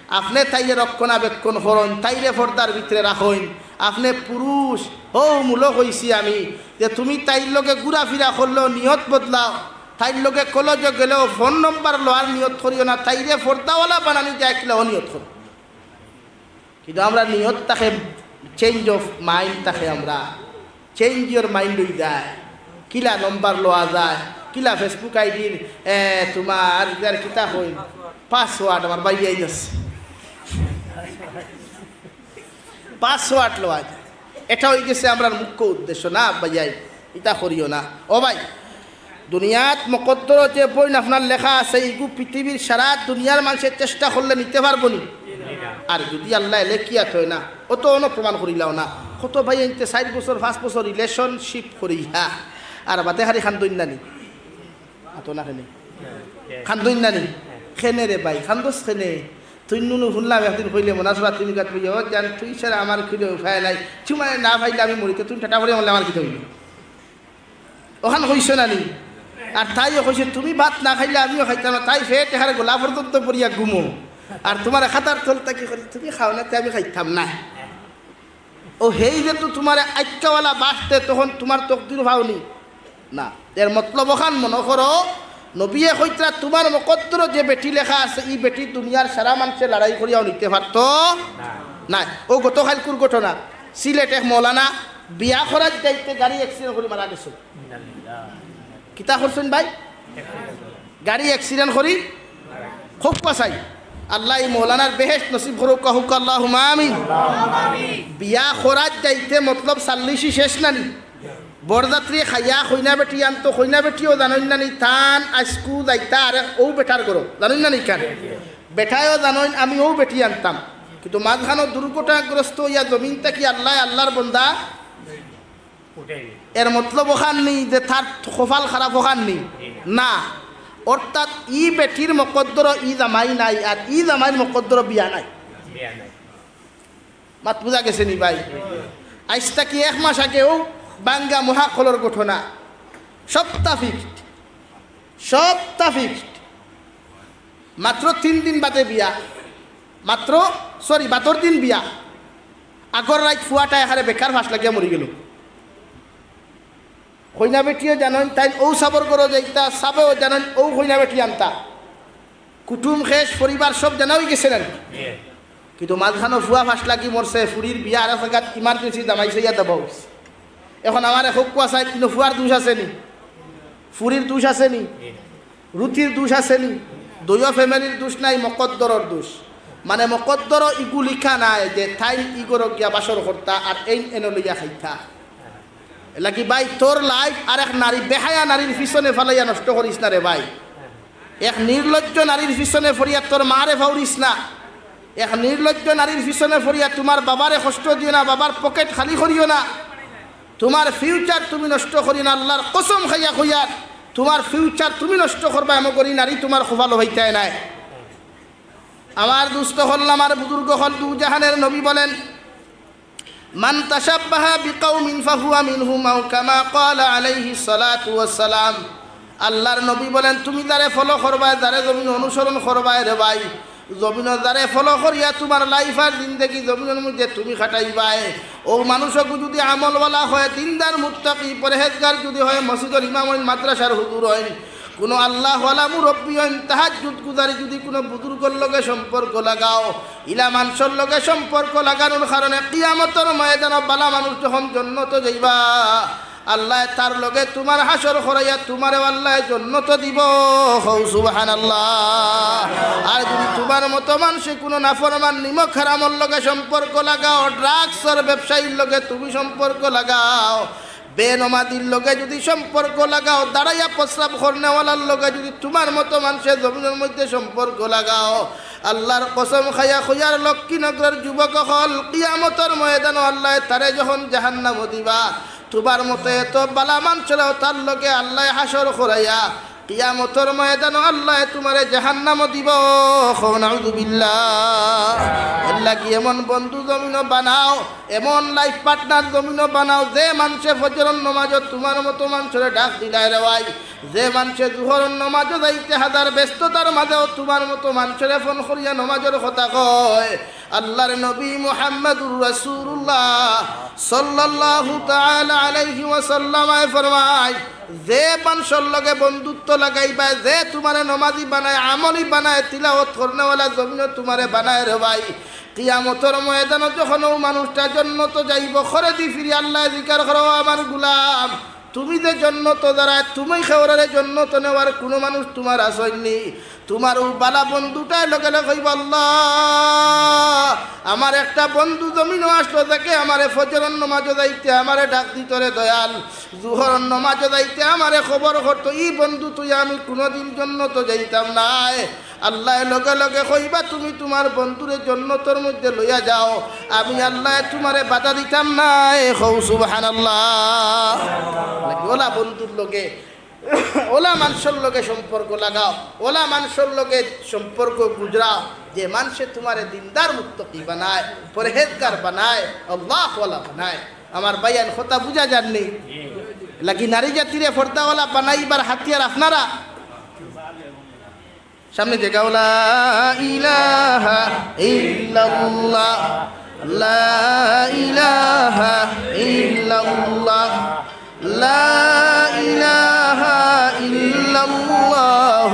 আপনে তাইরে রক্ষণাবেক্ষণ করইন, তাইরে পর্দার ভিতরে রাখইন। আপনে পুরুষ, হউ মূলো কইছি আমি যে তুমি তাইর লগে ঘুরাফিরা করলেও নিয়ত বদলাও, তাইর লগে কলেজো গেলেও ফোন নম্বর লওয়ার নিয়ত করিও না, তাইরে পর্দাওয়ালা বানানি যায় কিলা অউ নিয়ত করো। কিন্তু আমরা নিয়ত থাকে, change of mind থাকে, আমরা change your mind অই যায়। কিলা নম্বর লওয়া যায়, কিলা Facebook আইডির, এ, তোমার ইতার কিতা কই, পাসওয়ার্ড আমার বাইরে আই গেছে। পাসওয়ার্ড লওয়া যায়। এটা অই গেছে আমরার মুখ্য উদ্দেশ্য না, ভাইয়াই, ইতা করিও না। ও ভাই, দুনিয়াত মকদ্দরো যে বইন আপনার লেখা আছে, ইগু পৃথিবীর সারা দুনিয়ার মানষে চেষ্টা করলে নিতে পারবো নি? আর যদি আল্লায় লেখিয়া থয় না, অতো অনো প্রমাণ করিলাও না। কত ভাইয়াইন্তে চাইর বছর, পাঁচ বছর relationship করিয়া, আর বাদে খালি খান্দইন না নি? আতো না কেনে? খান্দইন না নি? কেনে রে ভাই, খান্দস কেনে? তুই নুনু হুনলাম একদিন কইলে মনাসুরা তুমি গাত বইয়া, "ও জান, তুই ছাড়া আমার খুঁজে উপায় নাই, তুমারে না পাইলে আমি মরিতে, তুই টাটা পড়ে মরলে আমার কিতা অইলো?" অখান কইছো না নি? আর তাইও কইছে, "তুমি ভাত না খাইলে আমিও খাইতাম না।" তাই পেট এখানে গলা পর্যন্ত পড়িয়া ঘুমো, আর তুমারে খাতার তল থাকি করি, "তুমি খাও না, তে আমি খাইতাম না।" ও হেই যে তো তুমারে আইক্কাওয়ালা বাসতে, তখন তুমার তকদির পাওনি না। এর মতলব অখান মনো করো, নবীয়ে কইতরা, তুমার মকদ্দরো যে বেটি লেখা আছে, ই বেটি দুনিয়ার সারা মানষে লড়াই করিয়াও নিতে পারতো না। ও গতকাইলকুর ঘটনা, সিলেট এক মৌলানা বিয়া করাত যাইতে গাড়ি accident করি মারা গেছে। কিতা করছইন ভাই? গাড়ি accident করি। খুব কসাই। আল্লায় ই মৌলানার বেহেশত নসিব করুক, কউক্কা আল্লাহুম্মা আমিন। বিয়া করাত যাইতে মতলব চাল্লিশি শেষ না নি? বরযাত্রী খাইয়া কইনা বেটি আনতো, কইনা বেটিও জানইন না নি, তান আইজকু যাইতা আরেক অউ বেটার ঘরো, জানইন না নি খান? বেটায়ও জানইন আমি অউ বেটি আনতাম, কিন্তু মাঝখানো দুর্ঘটনাগ্রস্ত অইয়া জমিন থাকি আল্লায় আল্লার বন্দা এর মতলব অখান নি যে তার কপাল খারাপ অখান নি? না। অর্থাৎ ই বেটির মকদ্দরো ই জামাই নাই, আর ই জামাইর মকদ্দরো বিয়া নাই। মাত বুঝা গেছে নি ভাই? আইজ থাকি এক মাস আগেও বাঙ্গা মহাকলর ঘটনা, সবতা fixed, সবতা fixed। মাত্র তিন দিন বাদে বিয়া, মাত্র, sorry, বাদর দিন বিয়া। আগর রাইত ফুয়াটা এখানে বেকার ফাঁস লাগিয়া মরি গেল। কইনা বেটিও জানইন, তাইন অউ সাবর ঘরো যাইতা, সাবেও জানইন, অউ কইনা বেটি আনতা। কুটুম খেশ, পরিবার সব জানা অই গেছে না নি? কিন্তু মাঝখানো ফুয়া ফাঁস লাগি মরছে, ফুড়ির বিয়া আর এক জাগাত emergency জামাই চাইয়া দেওয়া অইছে। এখন আমারে কউক্কা চাই, কিন্তু ফুয়ার দুষ আছে নি? ফুড়ির দুষ আছে নি? রুটির দুষ আছে নি? দুইও family-র দুষ নাই, মকদ্দরর দুষ। মানে মকদ্দরো ইগু লিখা নাই যে তাইন ই ঘরো গিয়া বাসর করতা আর এইন এনো লইয়া খাইতা। এরলাগি ভাই, তোর life আর এক নারী, বেহায়া নারীর পিছনে ফালাইয়া নষ্ট করিস না রে ভাই। এক নির্লজ্জ নারীর পিছনে পড়িয়া তোর মারে ফাউরিস না। এক নির্লজ্জ নারীর পিছনে পড়িয়া তুমার বাবারে কষ্ট দিও না, বাবার pocket খালি করিও না। তুমার future তুমি নষ্ট করিও না, আল্লার কসম খাইয়া কইয়ার, তুমার future তুমি নষ্ট করবায়, এমন করি নারী তুমার কপালো পাইতায় নায়। আমার দুস্ত অকল, আমার বুজুর্গ অকল, দু জাহানের নবী বলেন, "মান তাশাব্বাহা বিকাউমিন ফাহুয়া মিনহুম, আও কামা ক্বালা আলাইহিস সালাতু ওয়াস সালাম।" আল্লার নবী বলেন, তুমি যারে follow করবায়, যারে জমিনো অনুসরণ করবায় রে ভাই, জমিনো যারে follow করিয়া তুমার life আর জিন্দেগি জমিনর মধ্যে তুমি কাটাইবায়, অউ মানুষগু যুদি আমলওয়ালা হয়, দিনদার, মুত্তাকি, পরহেজগার যুদি হয়, মসজিদর ইমাম অইন, মাদ্রাসার হুজুর অইন, কুনু আল্লাহওয়ালা মুরব্বি অইন, তাহাজ্জুদ গুজারি যুদি কুনু বুজুর্গর লগে সম্পর্ক লাগাও, ইলা মানষর লগে সম্পর্ক লাগানোর কারণে কিয়ামতর ময়দানো বালা মানুষ যখন জন্নতো যাইবা, আল্লায় তার লগে তুমার হাশর করাইয়া তুমারেও আল্লায় জন্নতো দিবো। কও সুবহানাল্লাহ। আর যুদি তুমার মতো মানষে কুনু নাফরমান নিমক হারামর লগে সম্পর্ক লাগাও, drugs-র ব্যবসায়ীর লগে তুমি সম্পর্ক লাগাও, বেনমাজির লগে যুদি সম্পর্ক লাগাও, দাঁড়াইয়া প্রস্রাব করনেওয়ালার লগে যুদি তুমার মতো মানষে জমিনর মধ্যে সম্পর্ক লাগাও, আল্লার কসম খাইয়া কইয়ার লক্ষ্মীনগরর যুবক অকল, কিয়ামতর ময়দানো আল্লায় তারে যখন জাহান্নামো দিবা, তুমার মতো এত বালা মানষরেও তার লগে আল্লায় হাশর করাইয়া কিয়ামতর ময়দানো আল্লায় তুমারে জাহান্নামো দিবো। কও নাউজুবিল্লাহ। এর লাগি এমন বন্ধু জমিনো বানাও, এমন life partner জমিনো বানাও, যে মানষে ফজরর নমাজো তুমার মতো মানষরে ডাক দিলায় রে ভাই, যে মানষে জুহরর নমাজো যাইতে হাজার ব্যস্ততার মাজেও তুমার মতো মানষরে ফোন করিয়া নমাজর কথা কয়। আল্লার নবী মুহাম্মাদুর রাসূলুল্লাহ সাল্লাল্লাহু তাআলা আলাইহি ওয়াসাল্লামে ফরমায়, যে মানষর লগে বন্ধুত্ব লাগাইবায়, যে তুমারে নমাজি বানায়, আমলি বানায়, তিলাওয়াত করনেওয়ালা জমিনো তুমারে বানায় রে ভাই, কিয়ামতর ময়দানো যখন অউ মানুষটা জন্নতো যাইবো, খরে দি ফিরি আল্লায় জিকার করো, "ও আমার গুলাম, তুমি যে জন্নতো যারায়, তুমি কেউরারে জন্নতো নেওয়ার কুনু মানুষ তুমার আছইন নি?" তুমার অউ বালা বন্ধুটায় লগে লগে কইবো, "আল্লাহ, আমার একটা বন্ধু জমিনো আছলো, যাকে আমারে ফজরর নমাজো যাইতে আমারে ডাক দিতো রে দয়াল, জুহরর নমাজো যাইতে আমারে খবর করতো, ই বন্ধু থইয়া আমি কুনুদিন জন্নতো যাইতাম নায়।" আল্লায় লগে লগে কইবা, "তুমি তুমার বন্ধুরে জন্নতর মধ্যে লইয়া যাও, আমি আল্লায় তুমারে বাধা দিতাম নায়।" কও সুবহানাল্লাহ। অলা বন্ধুর লগে, অলা মানষর লগে সম্পর্ক লাগাও, অলা মানষর লগে সম্পর্ক গুজরাও, যে মানষে তুমারে দিনদার মুত্তাকি বানায়, পরহেজগার বানায়, আল্লাহওয়ালা বানায়। আমার ভাইয়াইন, কথা বুঝা যার নি? লাগি নারী জাতিরে পর্দাওয়ালা বানাইবার হাতিয়ার আপনারা। সামনে যে গাও, লা ইলাহা ইল্লাল্লাহ, লা ইলাহা ইল্লাল্লাহ, লা ইলাহা ইল্লাল্লাহ,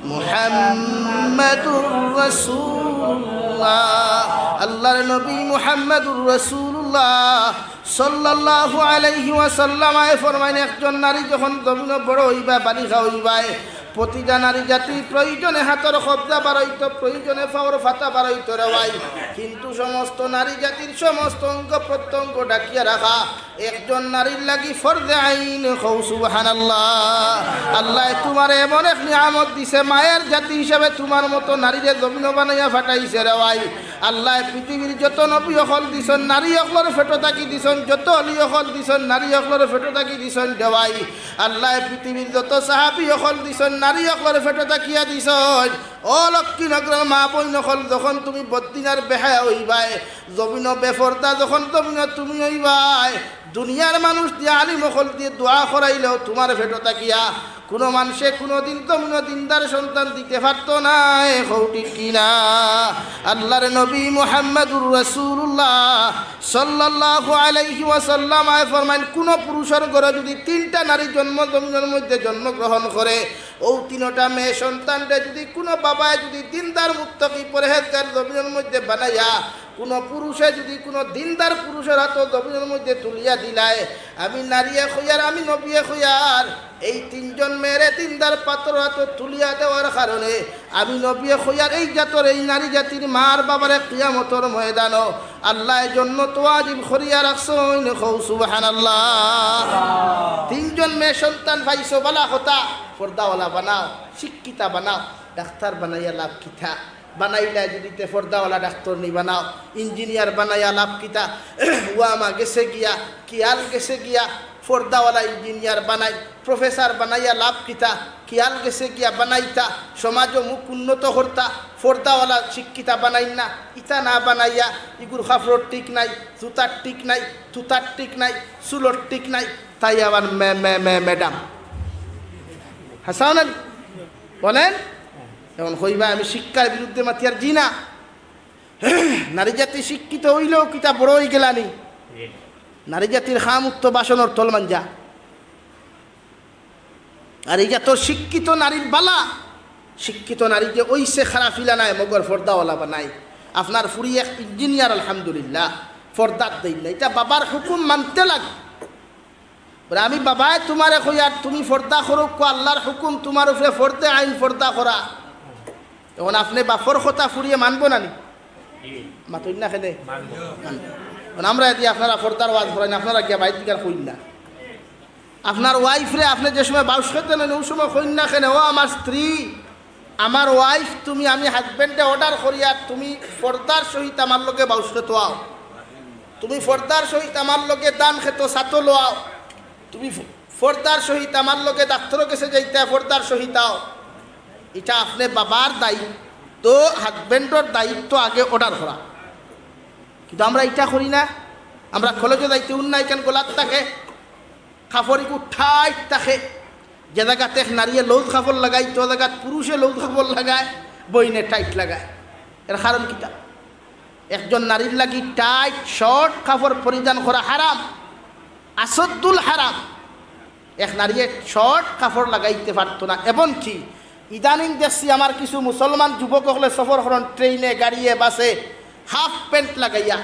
মুহাম্মাদুর রাসূলুল্লাহ। আল্লার নবী মুহাম্মাদুর রাসূলুল্লাহ সাল্লাল্লাহু আলাইহি ওয়াসাল্লামে ফরমাইন, একজন নারী যখন জমিনো বড় অইবায়, বালিগা অইবায়, প্রতিটা নারী জাতির প্রয়োজনে হাতর কবজা বারইতো, প্রয়োজনে পাওর ফাতা বারইতো রে ভাই। কিন্তু সমস্ত নারী জাতির সমস্ত অঙ্গ প্রত্যঙ্গ ঢাকিয়া রাখা একজন নারীর লাগি ফরজে আইন। কও সুবহানাল্লাহ। আল্লায় তুমারে এমন এক নিয়ামত দিছে, মায়ার জাতি হিসাবে তুমার মতো নারীরে জমিনো বানাইয়া ফাটাইছে রে ভাই। আল্লায় পৃথিবীর যত নবী অকল দিছইন, নারী অকলর পেটো থাকি দিছইন, যত অলি অকল দিছইন, নারী অকলর পেটো থাকি দিছইন রে ভাই। আল্লায় পৃথিবীর যত সাহাবী অকল দিছইন, নারী অকলর পেটো থাকিয়া দিছইন। ও লক্ষ্মীনগরর মা বইন অকল, যখন তুমি বদ্দিন আর বেহায়া অইবায়, জমিনো বেফর্দা যখন জমিনো তুমি অইবায়, দুনিয়ার মানুষ দিয়া, আলিম অকল দিয়া দোয়া করাইলেও তুমার পেটো থাকিয়া কুনু মানষে কুনুদিন জমিনো দিনদার সন্তান দিতে পারতো নায়। কও ঠিক কি না? আল্লার নবী মুহাম্মাদুর রাসূলুল্লাহ সাল্লাল্লাহু আলাইহি ওয়াসাল্লামে ফরমাইন, কুনু পুরুষর ঘরো যুদি তিনটা নারী জন্ম, জমিনর মধ্যে জন্মগ্রহণ করে, অউ তিনটা মেয়ে সন্তানরে যুদি কুনু বাবায় যুদি দিনদার মুত্তাকি পরহেজগার জমিনর মধ্যে বানাইয়া, কুনু পুরুষে যুদি কুনু দিনদার পুরুষর আতো জমিনর মধ্যে তুলিয়া দিলায়, আমি নারীয়ে কইয়ার, আমি নবীয়ে কইয়ার, এই তিনজন মেয়েরে দিনদার পাত্রর আতো তুলিয়া দেওয়ার কারণে আমি নবীয়ে কইয়ার এই জাতর, এই নারী জাতির মার বাবারে কিয়ামতর ময়দানো আল্লায় জন্নত ওয়াজিব করিয়া রাখছইন। কও সুবহানাল্লাহ। তিনজন মেয়ে সন্তান পাইছো, বালা কথা, পর্দাওয়ালা বানাও, শিক্ষিতা বানাও, ডাক্তার বানাইয়া লাভ কিতা? বানাইলা যুদি তে পর্দাওয়ালা ডাক্তারনি বানাও, ইঞ্জিনিয়ার বানাইয়া লাভ কিতা? ওয়ামা গেছে গিয়া, কিয়াল গেছে গিয়া, পর্দাওয়ালা ইঞ্জিনিয়ার বানাই, প্রফেসর বানাইয়া লাভ কিতা? কিয়াল গেছে গিয়া বানাইতা, সমাজো মুখ উন্নত করতা, পর্দাওয়ালা শিক্ষিতা বানাইন না, ইতা না বানাইয়া, ইগুর কাপড়র ঠিক নাই, জুতার ঠিক নাই, তুতার ঠিক নাই, চুলর ঠিক নাই, তাই আবার মে-, মে-, মে-, ম্যাডাম। হাছা না নি? বলেন? এখন কইবা আমি শিক্ষার বিরুদ্ধে মাতিয়ার, জি না। নারী জাতি শিক্ষিত অইলেও কিতা বড় অইগেলানি? নারী জাতির কাম উক্ত বাসনর তল মাঞ্জা। আর এই জাতর শিক্ষিত নারীর বালা, শিক্ষিত নারী যে অইছে খারাপ ইলা নায়, মগর পর্দাওয়ালা বানাই। আপনার ফুরি এক ইঞ্জিনিয়ার, আলহামদুলিল্লাহ, পর্দাত দেইন না, ইটা বাবার হুকুম মানতে লাগে। বলে, আমি বাবায় তুমারে কইয়ার, তুমি পর্দা করো, কো আল্লার হুকুম তুমার উপরে, ফরজে আইন পর্দা করা। এখন আপনে বাপর কথা ফুরিয়ে মানবো না নি? মাতইন না কেনে? মানবো। এখন আমরা যদি আপনারা পর্দার ওয়াজ করেন, আপনারা গিয়া বাইর দিকার কইন না। আপনার ওয়াইফরে আপনে যে সময় বাউশ খেতে নেন, অউ সময় কইন না কেনে, "ও আমার স্ত্রী, আমার ওয়াইফ, তুমি, আমি হাজবেন্ডে অর্ডার করিয়ার, তুমি পর্দার সহিত আমার লগে বাউশ খেতো আও, তুমি পর্দার সহিত আমার লগে ধান খেতো ছাতো লও আও, তুমি পর্দার সহিত আমার লগে ডাক্তরর গেছে যাইতা, পর্দার সহিত আও। ইটা আপনে বাবার দায়িত্ব, হাজব্যান্ডর দায়িত্ব আগে অর্ডার করা। কিন্তু আমরা ইটা করি না। আমরা কলেজো যাইতে উন্না ইখান গলাত থাকে, কাপড় ইগু টাইট থাকে। যে জাগাত এক নারীয়ে লউজ কাপড় লাগাইতো, ও জাগাত পুরুষে লউজ কাপড় লাগায়, বইনে টাইট লাগায়। এর কারণ কিতা? একজন নারীর লাগি টাইট শর্ট কাপড় পরিধান করা হারাম, আশদ্দুল হারাম। এক নারীয়ে শর্ট কাপড় লাগাইতে পারতো না। এমনকি ইদানিং দেখছি আমার কিছু মুসলমান যুবক অকলে সফর করইন ট্রেইনে, গাড়িয়ে, বাসে হাফ প্যান্ট লাগাইয়া,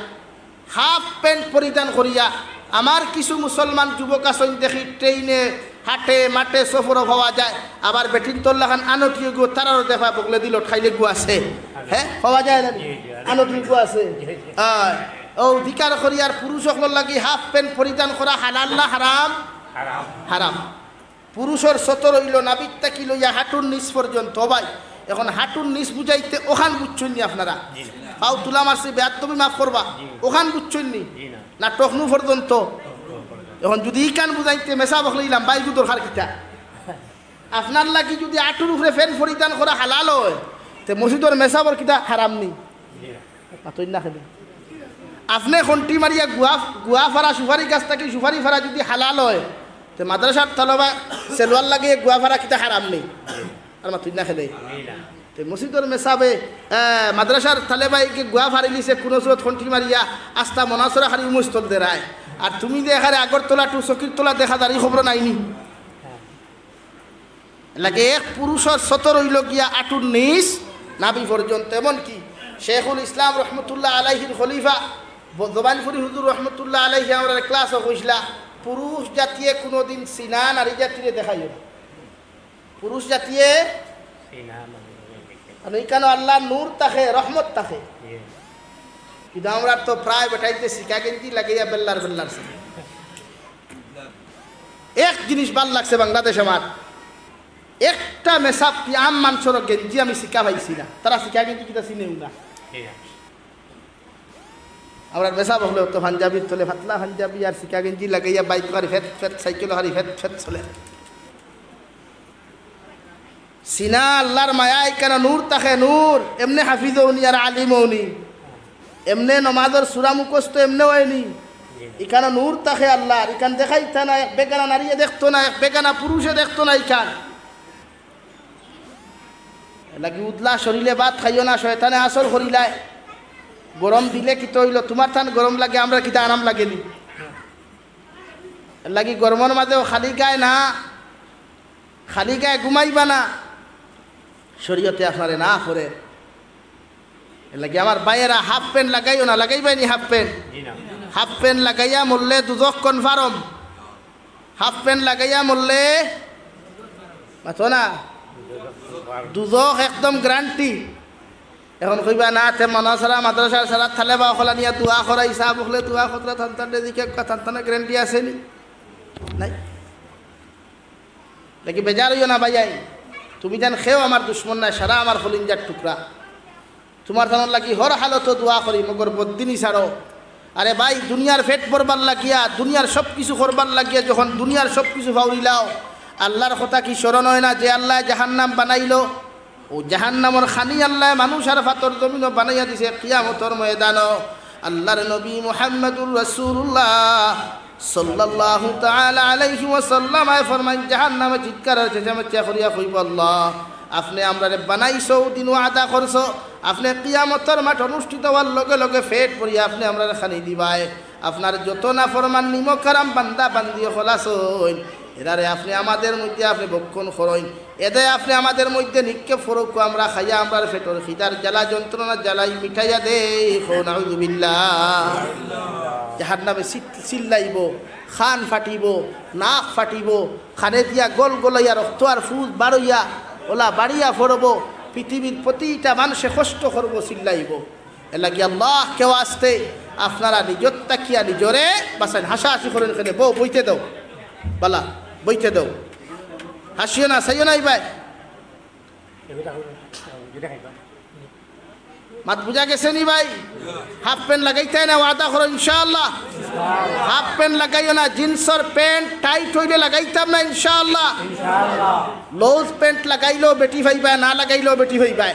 হাফ প্যান্ট পরিধান করিয়া। আমার কিছু মুসলমান যুবক আছইন দেখি ট্রেইনে, হাটে, মাঠে সফরো পাওয়া যায়। আবার বেটিন্তর লাখান আনটি ইগু তারারও দেফা বগলেদি লটকাইল ইগু আছে। হ্যাঁ, পাওয়া যায় না নি? আনটি ইগু আছে। আয়, অউ অধিকার করিয়ার পুরুষ অকলর লাগি হাফ প্যান্ট পরিধান করা হালাল না হারাম? হারাম। পুরুষর সতর অইলো নাভিত থাকি লইয়া হাঁটুর নিচ পর্যন্ত। ভাই, এখন হাঁটুর নিচ বুঝাইতে অখান বুঝছইন নি আপনারা? পাও তুলা মারছি, বেয়াদবি মাফ করবা, অখান বুঝছইন নি? না টকনু পর্যন্ত? এখন যুদি ইখান বুঝাইতে মেসাব অকলে ইলাম, ভাই ইগু দরকার কিতা? আপনার লাগি যুদি আঁটুর উপরে প্যান্ট পরিধান করা হালাল অয়, তে মসজিদর মেসাবর কিতা হারাম নি? মাতইন না কেনে? আপনে খন্টি মারিয়া গুয়া, গুয়া ফারা, সুপারি গাছ থাকি সুপারি ফারা যুদি হালাল অয়, তে মাদ্রাসার তালেবায় সেলোয়ার লাগাইয়া গুয়া ফারা কিতা হারাম নি? আর মাতইন না কেনে? তে মসজিদর মেসাবে, আহ, মাদ্রাসার তালেবায় ইগু গুয়া ফারিলিছে কুনু সুরত খন্টি মারিয়া, আস্তা মনাসরা হারি উমস্থল দেরায়। আর তুমি যে এখানে আগরতলা টু সকিরতলা দেখা দাড়ি খবর নাই নি? লাগে এক পুরুষর সতর অইলো গিয়া আঁটুর নিচ নাভি পর্যন্ত। এমনকি শেখুল ইসলাম রহমতুল্লাহ আলাইহির খলিফা ব-, জবানপুরি হুজুর রহমতুল্লাহ আলাইহি আমরারে ক্লাসো কইছলা, পুরুষ জাতিয়ে কুনুদিন সিনা নারী জাতিরে দেখাইও না। পুরুষ জাতিয়ে, কারণ ইখানো আল্লার নূর থাকে, রহমত থাকে। কিন্তু আমরার তো প্রায় বেটাইন্তে সিকা গেঞ্জি লাগাইয়া বেল্লার বেল্লার চলে। এক জিনিস ভালা লাগছে বাংলাদেশ আমার, একটা মেসাব কি আম মানষর গেঞ্জি আমি সিকা পাইছি না, তারা সিকা গেঞ্জি কিতা চিনেও না। আমরার মেসাব অকলে তো পাঞ্জাবির তলে পাতলা পাঞ্জাবি আর সিকা গেঞ্জি লাগাইয়া বাইক হারি ফেত ফেত, সাইকেল হারি ফেত ফেত চলে। সিনা আল্লার মায়া, ইখানো নূর থাকে নূর, এমনে হাফিজ অউনি আর আলিম অউনি, এমনে নমাজর সুরা মুখস্থ এমনে অয়নি। ইখানো নূর থাকে আল্লার, ইখান দেখাইতা না, এক বেগানা নারীয়ে দেখতো না, এক বেগানা পুরুষে দেখতো না ইখান। এরলাগি উদলা শরীলে ভাত খাইও না, শয়তানে আসর করিলায়। গরম দিলে কিতা অইলো, তুমার তান গরম লাগে, আমরার কিতা আরাম লাগে নি? এরলাগি গরমর মাঝেও খালি গায়ে না, খালি গায়ে ঘুমাইবা না, শরীয়তে আপনারে না করে। এরলাগি আমার ভাইয়েরা হাফ প্যান্ট লাগাইও না, লাগাইবায় নি হাফ প্যান্ট? হাফ প্যান্ট লাগাইয়া মরলে দুজখ কনফার্ম। হাফ প্যান্ট লাগাইয়া মরলে, মাতো না, দুজখ একদম গ্যারান্টি। এখন কইবা না, তে মনাসরা মাদ্রাসার সারা তালেবা অকল আনিয়া দোয়া করাইছা, বকলে দোয়া কররা তান তানরে দিকে, তান তানর গ্যারান্টি আছে নি? নাই। দেখি বেজার অইও না ভাইয়াইন, তুমি যেন কেউ আমার দুশমন নায়, সারা আমার কলিঞ্জার টুকরা। তুমার তানর লাগি হর হালতো দোয়া করি, মগর বদদিনি ছাড়ো। আরে ভাই, দুনিয়ার পেট ভরবার লাগিয়া, দুনিয়ার সব কিছু করবার লাগিয়া, যখন দুনিয়ার সব কিছু ফাউরিলাও, আল্লার কথা কি স্মরণ অয় না যে আল্লায় জাহান্নাম বানাইলো? অউ জাহান্নামর খানি আল্লায় মানুষ আর ফাতর জমিনো বানাইয়া দিছে, কিয়ামতর ময়দানো আল্লার নবী মুহাম্মাদুর রাসূলুল্লাহ সাল্লাল্লাহু তাআলা আলাইহি ওয়াসাল্লাম আয় ফরমাইন, জাহান্নামে চিৎকার আর চেঁচামেচি করিয়া কইবো, "আল্লাহ, আপনে আমরারে বানাইছো, অউ দিন ওয়াদা করছো, আপনে কিয়ামতর মাঠ অনুষ্ঠিত অওয়ার লগে লগে পেট ভরিয়া আপনে আমরারে খানি দিবায়। আপনার যত নাফরমান নিমকহারাম বান্দা বান্দি অকল আছইন, এরারে আপনে আমাদের মধ্যে আপনে ভক্ষণ করইন।" এদে আপনে আমাদের মধ্যে নিক্ষেপ করউক্কা, আমরা খাইয়া আমরার পেটর খিদার জ্বালা যন্ত্রণা জ্বালাই মিটাইয়া দেই। কও নাউজুবিল্লাহ। জাহান্নামে চিত-, চিল্লাইবো, কান ফাটিবো, নাক ফাটিবো, কানে দিয়া গল গলাইয়া রক্ত আর ফুজ বারইয়া অলা বাড়িয়া পড়বো। পৃথিবীর প্রতিটা মানষে কষ্ট করবো, চিল্লাইবো। এরলাগি আল্লাহকে ওয়াস্তে আপনারা নিজর থাকিয়া নিজরে বাচাইন। হাসাহাসি করইন কেনে? বউ, বইতে দেও। বালা, বইতে দেও। হাসিও না, চাইও না ইবায়। মাত বুঝা গেছে নি ভাই? হাফ প্যান্ট লাগাইতায় না, ওয়াদা করো ইনশাআল্লাহ। হাফ প্যান্ট লাগাইও না, জিন্সর প্যান্ট টাইট অইলে লাগাইতাম না ইনশাআল্লাহ। লুজ প্যান্ট লাগাইলেও বেটি পাইবায়, না লাগাইলেও বেটি পাইবায়।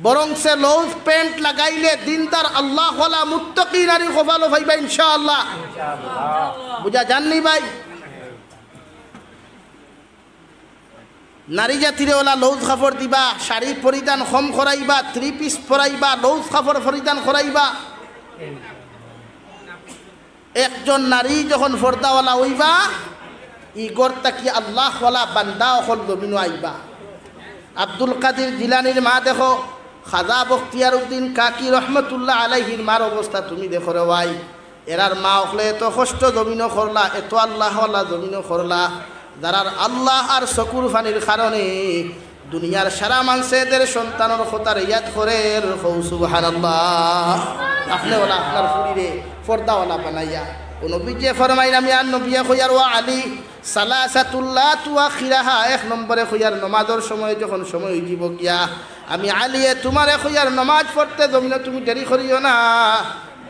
বরং সে লুজ প্যান্ট লাগাইলে দিনদার আল্লাহওয়ালা মুত্তাকি নারী কপালো পাইবা ইনশাআল্লাহ। বুঝা যার নি ভাই? নারী জাতিরে অলা লুজ কাপড় দিবা, শাড়ি পরিধান কম করাইবা, থ্রি পিস পরাইবা, লুজ কাপড় পরিধান করাইবা। একজন নারী যখন পর্দাওয়ালা অইবা, ই ঘর থাকি আল্লাহওয়ালা বান্দা অকল জমিনো আইবা। আব্দুল কাদির জিলানীর মা দেখো, খাজা বখতিয়ার উদ্দিন কাকি রহমতুল্লাহ আলাইহির মার অবস্থা তুমি দেখো রে ভাই। এরার মা অকলে এত কষ্ট জমিনো করলা, এত আল্লাহওয়ালা জমিনো করলা, যারার আল্লাহ আর চকুর পানির কারণে দুনিয়ার সারা মানষে এদের সন্তানর কথারে ইয়াদ করের, কও সুবহানাল্লাহ। আপনে অলা আপনার ফুরিরে পর্দাওয়ালা বানাইয়া, ও নবীজিয়ে ফরমাইন, আমি আর নবিয়ে কইয়ার, "ওয়া আলী, সালাসাতুল্লাহ তুয়াখিরাহা", এক নম্বরে কইয়ার, নমাজর সময় যখন সময় অইযিবো গিয়া, আমি আলীয়ে তুমারে কইয়ার, নমাজ পড়তে জমিনো তুমি দেরি করিও না।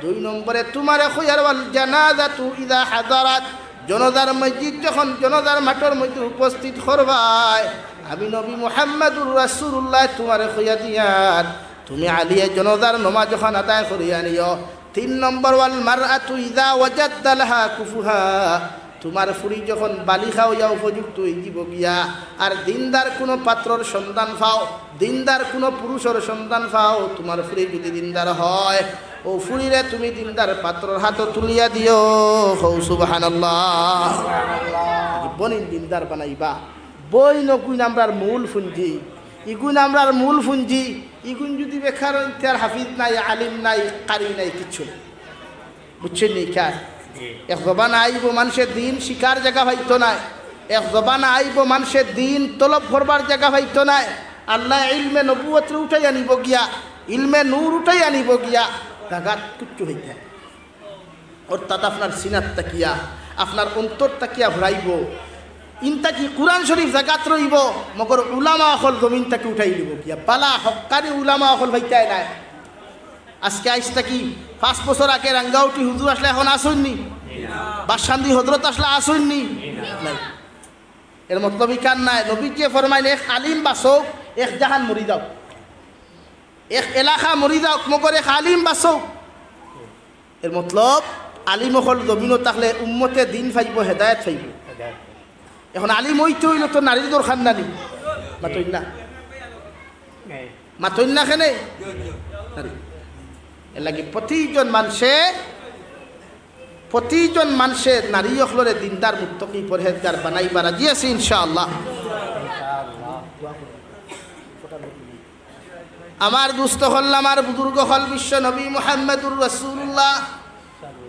দুই নম্বরে তুমারে কইয়ার, "ওয়াল জানাজাতু ইযা হাদারাত", জনাজার মসজিদ যখন, জনাজার মাঠর মধ্যে উপস্থিত করবায়, আমি নবী মুহাম্মাদুর রাসূলুল্লাহ তুমারে কইয়া দিয়ার, তুমি আলীয়ে জনাজার নমাজ যখন আদায় করিয়া নিও। তিন নম্বর, "ওয়াল মারআতু ইযা ওয়াজাদতা লাহা কুফুহা", তুমার ফুরি যখন বালিগা অইয়া উপযুক্ত অইযিবো গিয়া, আর দিনদার কুনু পাত্রর সন্ধান পাও, দিনদার কুনু পুরুষর সন্ধান পাও, তুমার ফুরি যুদি দিনদার হয়, অউ ফুরিরে তুমি দিনদার পাত্রর হাতো তুলিয়া দিও, কও সুবহানাল্লাহ। বইন দিনদার বানাইবা, বইন অগুইন আমরার মূল পুঞ্জি, ইগুইন আমরার মূল পুঞ্জি, ইগুইন যুদি বেকার অইন তে আর হাফিজ নাই, আলিম নাই, কারি নাই, কিচ্ছু নাই। বুঝছইন নি? এক জমানা আইবো মানষে দিন শিখার জাগা পাইতো নায়, এক জমানা আইবো মানষে দিন তলব করবার জাগা পাইতো নায়। আল্লায় ইলমে নবুয়তরে উঠাইয়া নিবো গিয়া, ইলমে নূর উঠাইয়া নিবো গিয়া, জাগাত কুচ্ছু অইতো নায়। অর্থাৎ আপনার সিনাত থাকিয়া, আপনার অন্তর থাকিয়া ফুরাইবো। ইন থাকি কুরআন শরীফ জাগাত রইবো, মগর উলামা অকল জমিন থাকি উঠাই নিবো গিয়া। বালা হক্কানি উলামা অকল পাইতায় নায়। আজকে আইজ থাকি পাঁচ বছর আগে রাঙ্গাউটি হুজুর আছলা, অখন আছইন নি? বাসকান্দি হজরত আছলা, আছইন নি? নাই। এর মতলব ইখান নায়। নবীজিয়ে ফরমাইন, এক আলিম বাচউক, এক জাহান মরি যাউক। এক এলাকা মরি যাউক, মগর এক আলিম বাচউক। এর মতলব, আলিম অকল জমিনো থাকলে উম্মতে দিন পাইবো, হেদায়েত পাইবো। অখন আলিম অইতে অইলে তো নারীর দরকার না নি? মাতইন না। মাতইন না কেনে? নারী। এরলাগি প্রতিজন মানষে, প্রতিজন মানষে নারী অকলরে দিনদার, মুত্তাকি, পরহেজগার বানাইবা। রাজি আছি ইনশাআল্লাহ। আমার দুস্ত অকল, আমার বুজুর্গ অকল, বিশ্ব নবী মুহাম্মাদুর রাসূলুল্লাহ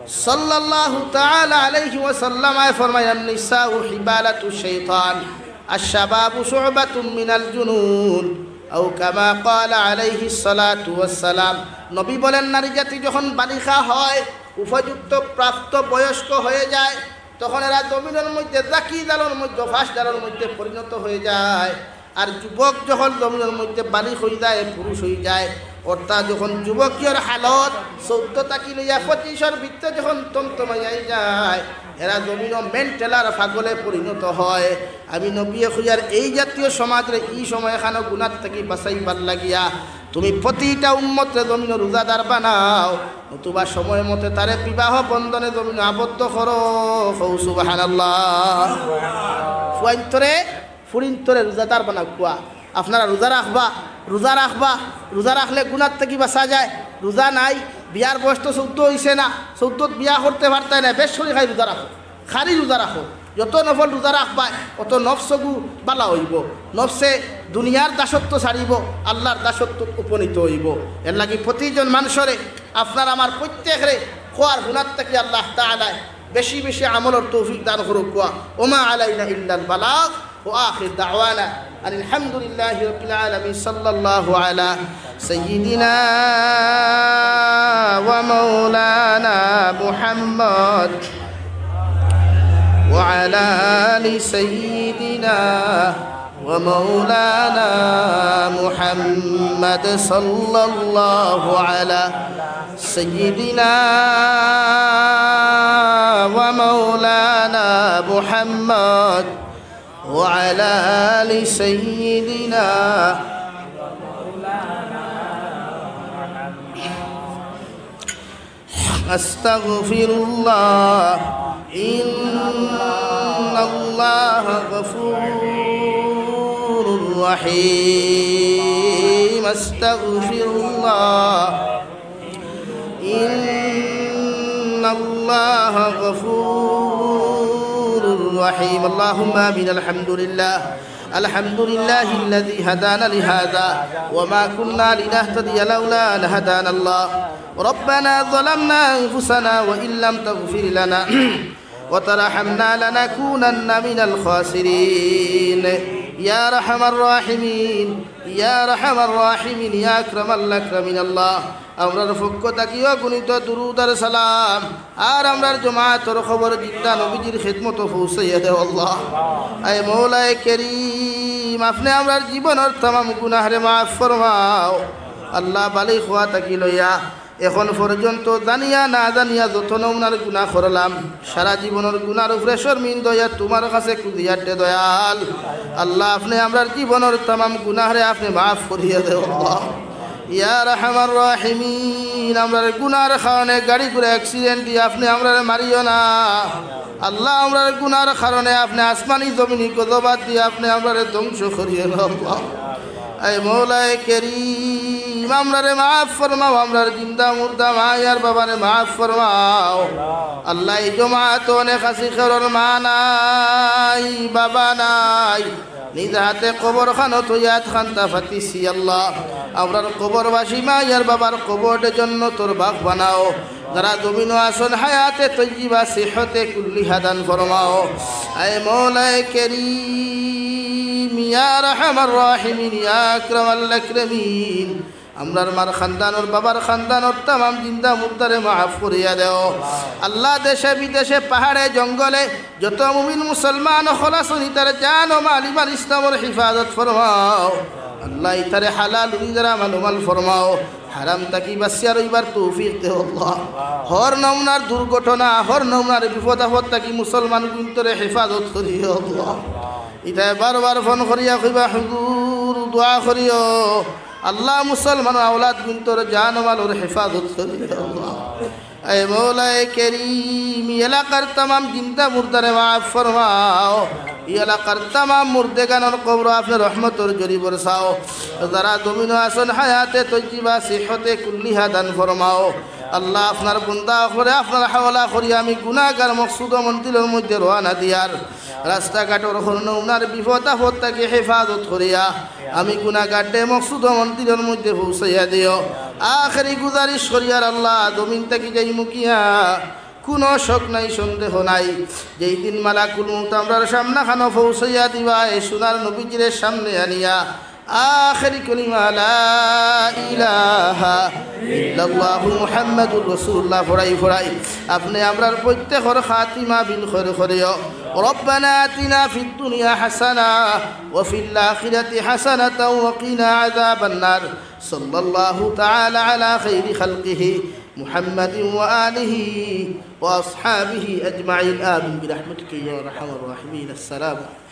সাল্লাল্লাহু তাআলা আলাইহি ওয়াসাল্লাম আয় ফরমাইন, "আন-নিসাউ হিবালাতু শাইতান, আশ-শাবাবু শুবাতুম মিনাল জুনুন, আও কামা ক্বালা আলাইহিস সালাতু ওয়াস সালাম।" নবী বলেন, নারী জাতি যখন বালিগা হয়, উপযুক্ত প্রাপ্ত বয়স্ক হয়ে যায়, তখন এরা জমিনর মধ্যে জাকি জালর মধ্যে, ফাঁস জালর মধ্যে পরিণত হয়ে যায়। আর যুবক যখন জমিনর মধ্যে বালিগ অই যায়, পুরুষ অই যায়, অর্থাৎ যখন যুবকর হালত চৌদ্দ থাকি লইয়া পঁচিশর ভিতরে যখন তমতমাই আই যায়, এরা জমিনো মেন্টাল আর পাগলে পরিণত হয়। আমি নবীয়ে কইয়ার এই জাতীয় সমাজরে ই সময়খানো গুনার থাকি বাঁচাইবার লাগিয়া তুমি প্রতিটা উম্মতরে জমিনো রোজাদার বানাও, নতুবা সময় মতে তারে বিবাহ বন্ধনে জমিনো আবদ্ধ করো। কও সুবহানাল্লাহ। ফুয়াইন্তরে, ফুরিন্তরে রোজাদার বানাও। কুয়া আপনারা রোজা রাখবা, রোজা রাখবা, রোজা রাখলে গুনার থাকি বাঁচা যায়। রোজা নাই, বিয়ার বয়স তো চৌদ্দ অইছে না, চৌদ্দত বিয়া করতে পারতায় না, বেশ করি খাই রোজা রাখো। খালি রোজা রাখো, যত নফল রোজা রাখবায়, অত নফসগু বালা অইবো। নফসে দুনিয়ার দাসত্ব ছাড়িবো, আল্লার দাসত্বত উপনীত অইবো। এরলাগি প্রতিজন মানষরে, আপনার আমার প্রত্যেকরে, খোয়ার গুনার থাকি আল্লাহ তাআলায় বেশি বেশি আমলর তৌফিক দান করুক। ওয়া মা আলাইনা ইল্লাল বালাগ। وآخر دعوانا أن الحمد لله رب العالمين. صلى الله على سيدنا ومولانا محمد وعلى آل سيدنا ومولانا محمد. صلى الله على سيدنا ومولانا محمد وعلى آل سيدنا. أستغفر الله، إن الله غفور رحيم. أستغفر الله، إن الله غفور رحيم. اللهم آمين. الحمد لله. الحمد لله الذي هدانا لهذا وما كنا لنهتدي لولا أن هدانا الله. ربنا ظلمنا أنفسنا وإن لم تغفر لنا وترحمنا لنكونن من الخاسرين. يا أرحم الراحمين، يا أرحم الراحمين، يا أكرم الأكرمين. আল্লাহ, আমরার পক্ষ থাকিও অগণিত দুরূদ আর সালাম আর আমরার জমাতর খবর জিন্দা নবীজির খেদমতো পৌঁছাইয়া দেও আল্লাহ। আয় মওলায়ে করিম, আপনে আমরার জীবনর তামাম গুনাহরে মাফ ফরমাও আল্লাহ। বালিগ অওয়া থাকি লইয়া এখন পর্যন্ত জানিয়া না জানিয়া যত নমুনার গুনাহ করলাম, সারা জীবনর গুনাহর উপরে শরমিন্দা অইয়া তুমার কাছে কুদিয়ার দে দয়াল। আল্লাহ, আপনে আমরার জীবনর তামাম গুনাহরে আপনে মাফ করিয়া দেও আল্লাহ। ইয়া আরহামার রাহিমিন, আমরার গুনাহর কারণে গাড়ি ঘোড়া accident দিয়া আপনে আমরারে মারিও না। আল্লাহ, আমরার গুনাহর কারণে আপনে আসমানি জমিনি গজবাত দিয়া আপনে আমরারে ধ্বংস করিও না আল্লাহ। আয় মওলায়ে করিম, আমরারে মাফ ফরমাও, আমরার জিন্দা মুর্দা মা আর বাবারে মাফ ফরমাও। আল্লাহ, ই জমাতো অনেক আছি, কেউর মা নাই, বাবা নাই, নিজ হাতে কবরখানো থইয়া আতখান্তা ফাতিছি আল্লাহ। আমরার কবরবাসী মা আর বাবার কবররে জন্নতর বাগ বানাও। যারা জমিনো আছইন হায়াতে তৈয়বা সিহতে কুল্লিহা দান ফরমাও। আয় মওলায়ে করিম, ইয়া আরহামার রাহিমিন, ইয়া আকরামাল আকরামিন, আমরার মার খানদানর, বাবার খানদানর তামাম জিন্দা মুর্দারে মাফ করিয়া দেও আল্লাহ। দেশে বিদেশে পাহাড়ে জঙ্গলে যত মুমিন মুসলমান অকল আছইন, তার জান ও মাল ইমান ইসলামর হিফাজত ফরমাও আল্লাহ। ইতারে হালাল রুজি দ্বারা মালামাল ফরমাও, হারাম থাকি বাঁচিয়া রইবার তৌফিক দেও আল্লাহ। হর নমুনার দুর্ঘটনা, হর নমুনার বিপদ আপদ থাকি মুসলমান গুইন্তরে হেফাজত করিও আল্লাহ। ইতায় বারবার ফোন করিয়া কইবা, হুজুর, দোয়া করিও আল্লাহ, মুসলমান আওলাদ গুইন্তর জান ও মালর হেফাজত করিও আল্লাহ। আয় মওলায়ে করিম, ই এলাকার তামাম জিন্দা মুর্দারে মাফ ফরমাও। ই এলাকার তামাম মুর্দেগানর কবর আপনে রহমতর জরি বরসাও। যারা জমিনো আছইন হায়াতে তৈয়বা সিহতে কুল্লিহা দান ফরমাও। আল্লাহ, আপনার বন্দা অকলরে আপনার হাওলা করি, আমি গুনাগার মকসুদ ও মন্দিরর মধ্যে রওয়ানা দিয়ার রাস্তাঘাটর হর নমুনার বিপদ আপদ থাকি হেফাজত করিয়া আমি গুনাগাররে মকসুদ ও মন্দিরর মধ্যে পৌঁছাইয়া দিও। আখেরি গুজারিশ করিয়ার আল্লাহ, জমিন থাকি যাইমু গিয়া, কুনু শক নাই, সন্দেহ নাই, যেই দিন মালাকুল মউত আমরার সামনাখানো পৌঁছাইয়া দিবা, এ সোনার নবীজিরে সামনে আনিয়া আখেরি কলিমা লা ইলাহা ইল্লাল্লাহু মুহাম্মাদুর রাসূলুল্লাহ ফড়াই ফড়াই আপনে আমরার প্রত্যেকর খাতিমা বিল খৈর করিও। ربنا آتنا في الدنيا حسنة وفي الآخرة حسنة وقنا عذاب النار. صلى الله تعالى على خير خلقه محمد وآله وأصحابه أجمعين. آمين برحمتك يا أرحم الراحمين. السلام عليكم.